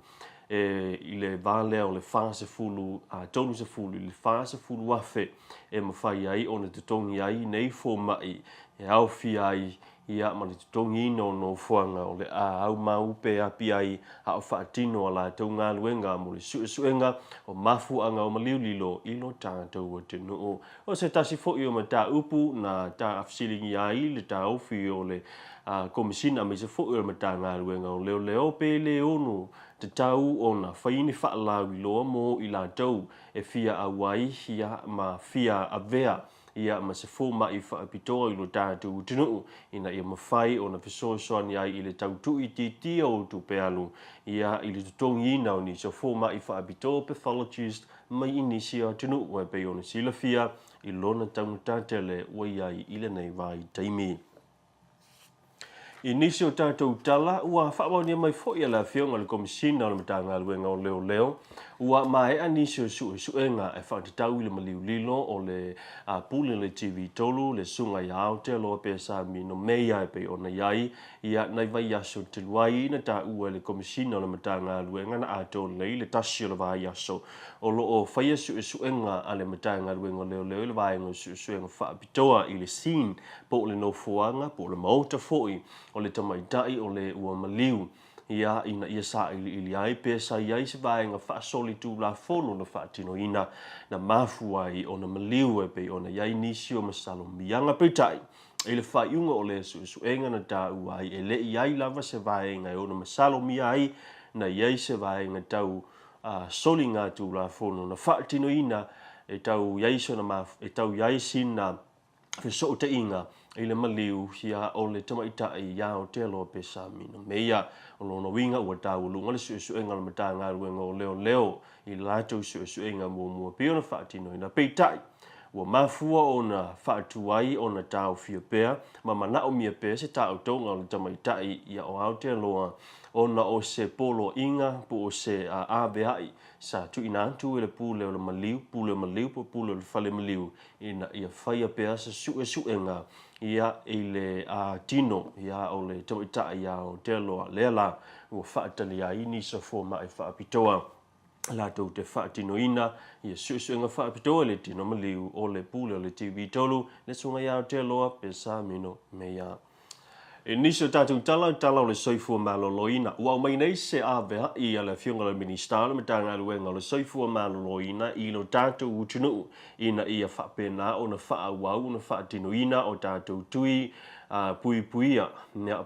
S10: e i le va lea o le 40 a 30 i le 40 afe e mafai ai ona totogi ai nei fomai e aofia ai ia ma le totogiina o nofoaga o le a aumau pe api ai a o faatino a latou galuega mo le suesuega o mafuaaga o maliu lilo i lo tatou atunuu. O se tasi foi o mataupu na taafesiligia ai le taofi o le Komesina aemaise foi o le Matagaluega o Leoleo pe le ono tatau ona fai ni faalauiloa mo i latou e fia auai ia ma fia avea ia ma se fomaʻi faapitoa i lo tatou atunuu ina ia mafai ona fesoasoani ai i le tau tuuitiitia o tupe alu ia i le totogiina o nisi o fomaʻi faapitoa, pathologist, mai i nisi o atunuu e pei ona silafia i lona taugata tele ua i ai i lenei vaitaimi. I nisi o tatou tala, ua faamaonia mai foi e le Afioga i le Komesina o le Matagaluega o Leoleo, ua maea nisi o suesuega e faatatau i le maliu lilo o le pule o le TV3, le Susuga ia Aotearoa Pesamino Meia e pei ona i ai ia nai vaiaso talu ai na taua e le Komesina o le Matagaluega na atoa lelei le tasi o le vaiaso o lo o faia suesuega a le Matagaluega o Leoleo i le vaega o suesuega faapitoa i le scene po o le nofoaga po o le maota foi o le tamaitai o le ua maliu ia ina ia sailiili ai pe sa i ai se vaega faasolitulafono na faatinoina na mafua ai ona maliu e pei ona i ai nisi o masalomiaga. Peitai, i le faaiuga o lea suesuega na taua ai e le i ai lava se vaega e ono masalomia ai na i ai se vaega tau soligatulafono na faatinoina e tau i ai sona e tau i ai sina fesootaiga i le maliu ia o le tamaitai ia Aotearoa Pesamino Meia. O lona uiga ua taualuga le suesuega a le Matagaluega o Leoleo i le latou suesuega muamua pei ona faatinoina. Peitai, ua mafua ona faatuai ona taofia pea ma manaomia pea se taotoga o le tamaitai ia o Aotearoa ona o se poloaiga po o se aveai sa tuuina atu e le pule o le maliu, pule o maliu po o pule o le fale maliu ina ia faia pea se suesuega ia i le tino ia o le tamaitai ia Aotearoa. Lea la ua faatalia ai nisi o fomai faapitoa latou te faatinoina ia suesuega faapitoa i le tino maliu o le pule o le TV3, le Susuga ia Aotearoa Pesamino Meia. I nisi o tatou tala, tala o le soifua maloloina. Ua aumai nei se aveaʻi a le Afioga i le Minisita o le Matagaluega o le Soifua Maloloina i lo tatou atunuu ina ia faapena ona faaauau ona faatinoina o tatou tui puipuia,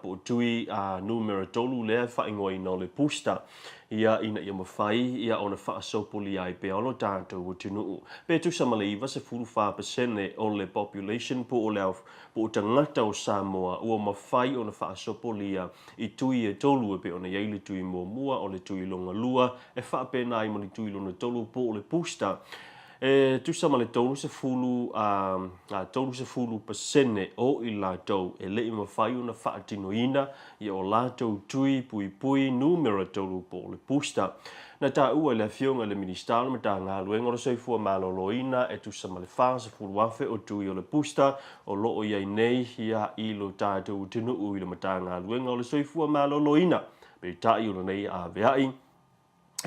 S10: po o tui numera tolu lea e faaigoaina o le booster. ia ina ia mafai ia ona faasopolia ai pea o lo tatou atunuu. Pe tusa ma le 94% o le population po o le po o tagata o Samoa ua mafai ona faasopolia i tui e tolu e pei ona i ai le tui muamua, o le tui lona lua, e faapena ai ma le tui lona tolu po o le booster. E tusa ma le 30 a 30% o i latou e le i mafai ona faatinoina ia o latou tui puipui numera tolu po o le booster. Na taua e le Afioga i le Minisita o le Matagaluega o le Soifua Maloloina e tusa ma le 40,000 o tui o le booster o lo o i ai nei ia i lo tatou atunuu i le Matagaluega o le Soifua Maloloina. Peitai o lenei aveai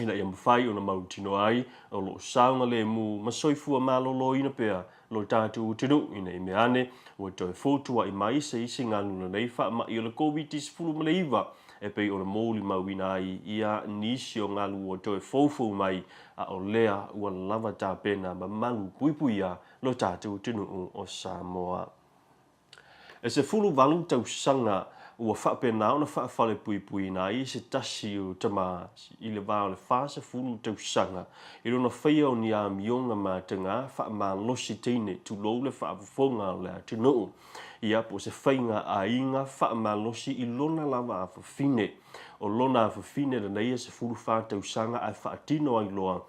S10: ina ia mafai ona mautinoa ai o lo o saogalemu ma soifua maloloina pea lo tatou atunuu ina i mea ane ua toe fotuaʻi mai se isi galu lenei faamaʻi o le Koviti-19 e pei ona molimauina ai ia nisi o galu ua toe foufou mai a o lea ua lava tapena ma malupuipuia lo tatou atunuu o Samoa. E 18 tausaga Ua faapena ona faafalepuipuiina ai se tasi o tama i le va o le 40 tausaga i lona faia o ni amioga mataga faamalosi teine, tulou le faafofoga o le atunuu, ia po o se faiga aiga faamalosi i lona lava afafine. O lona afafine lenei e 14 tausaga ae faatino ai loa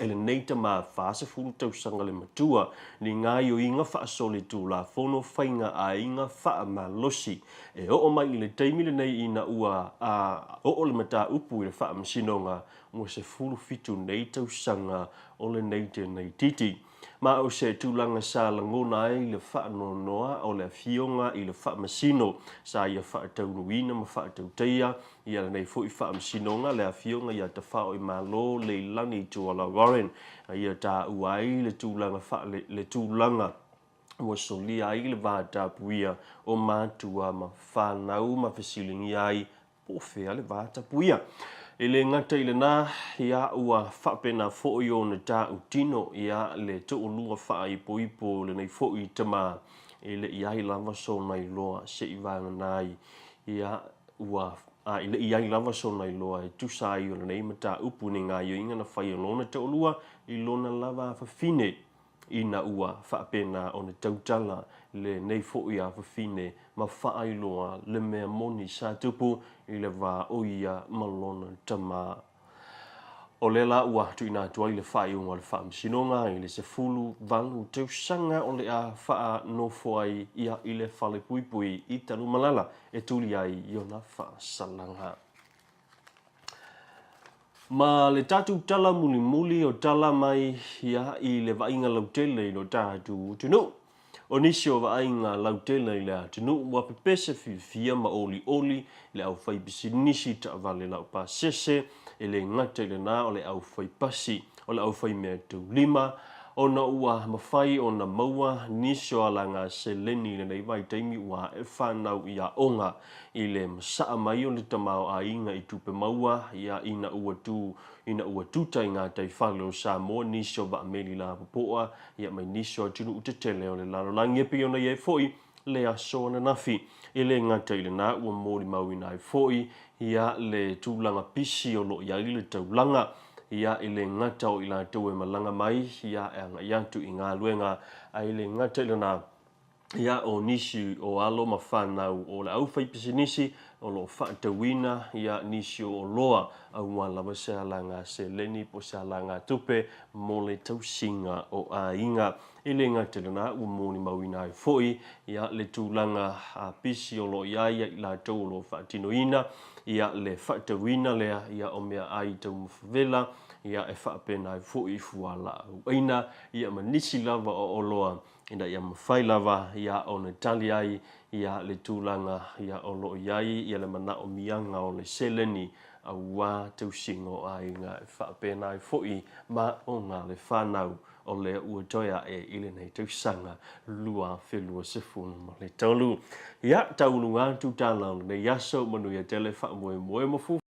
S10: e lenei tama 40 tausaga le matua, ni gaoioiga faasolitulafono faiga aiga faamalosi. E oo mai i le taimi lenei ina ua a oo le mataupu i le faamasinoga, ua 17 nei tausaga o lenei tenaititi. Ma o se tulaga sa lagona ai le faanoanoa o le Afioga i le Faamasino sa ia faataunuuina ma faatautaia ia lenei foi Faamasinoga, le Afioga ia Tafaoimalo Leilani Tuala Warren, ia taua ai le tulaga faale, le tulaga ua solia ai le va tapuia o matua ma fanau ma fesiligia ai Po o fea le va tapuia. E le gata i lena, ia ua faapena foi ona tautino ia le toalua faaipoipo lenei foi tama e le i ai lava sona iloa se i vagana ai ia ua a i le i ai lava sona iloa e tusa ai o lenei mataupu ni gaoioiga na fai e lona toalua i lona lava afafine. Ina ua faapena ona tautala lenei foi afafine ma faailoa le mea moni sa tupu i le va o ia ma lona tama. O lea la ua tuuina atu ai le faaiuga o le Faamasinoga i le 18 tausaga o le a faanofo ai ia i le falepuipui i Tanumalala e tuli ai i ona faasalaga. Ma le tatou tala mulimuli o tala mai ia i le vaaiga lautele i lo tatou atunuu. O nisi o vaaiga lautele i le atunuu ua pepese fiafia ma olioli le aufaipisinisi taavale laupasese, e le gata i lena o le aufaipasi, o le aufaimea-taulima, ona ua mafai ona maua nisi o alaga seleni i lenei vaitaimi ua ae fanau i aoga. I le masaa mai o le tamaoaiga i tupe maua ia ina ua tu ina ua tuta i ngā taifale o Samoa nisi o vaameli lapopoa ia mai nisi o atunuu tetele o le lalolagi e pei ona i ai foi le aso ananafi. E le gata i lena ua molimauina ai foi ia le tulaga pisi o lo o i ai le taulaga ia e le gata o i latou e malaga mai ia e agai atu i galuega ae le gata i lena Ia, o nisi o alo ma fanau o le aufaipisinisi o lo o faatauina ia nisi o oloa aua lava se alaga seleni po o se alaga tupe mo le tausiga o aiga. E le gata i lena, ua molimauina ai foi ia le tulaga pisi o lo o i ai ia i latou o lo o faatinoina ia le faatauina lea ia o meaai taumafa vela ia e faapena ai foi fualaau aina ia ma nisi lava o oloa ina ia mafai lava ia ona tali ai ia le tulaga ia o lo o i ai ia le manaomiaga o le seleni aua tausiga o aiga e faapena ai foi ma oga le fanau o lea ua toe ae i lenei tausaga 2023. Ia, tauluga atu tala o lenei aso, manuia tele, faamoemoe ma fuafua.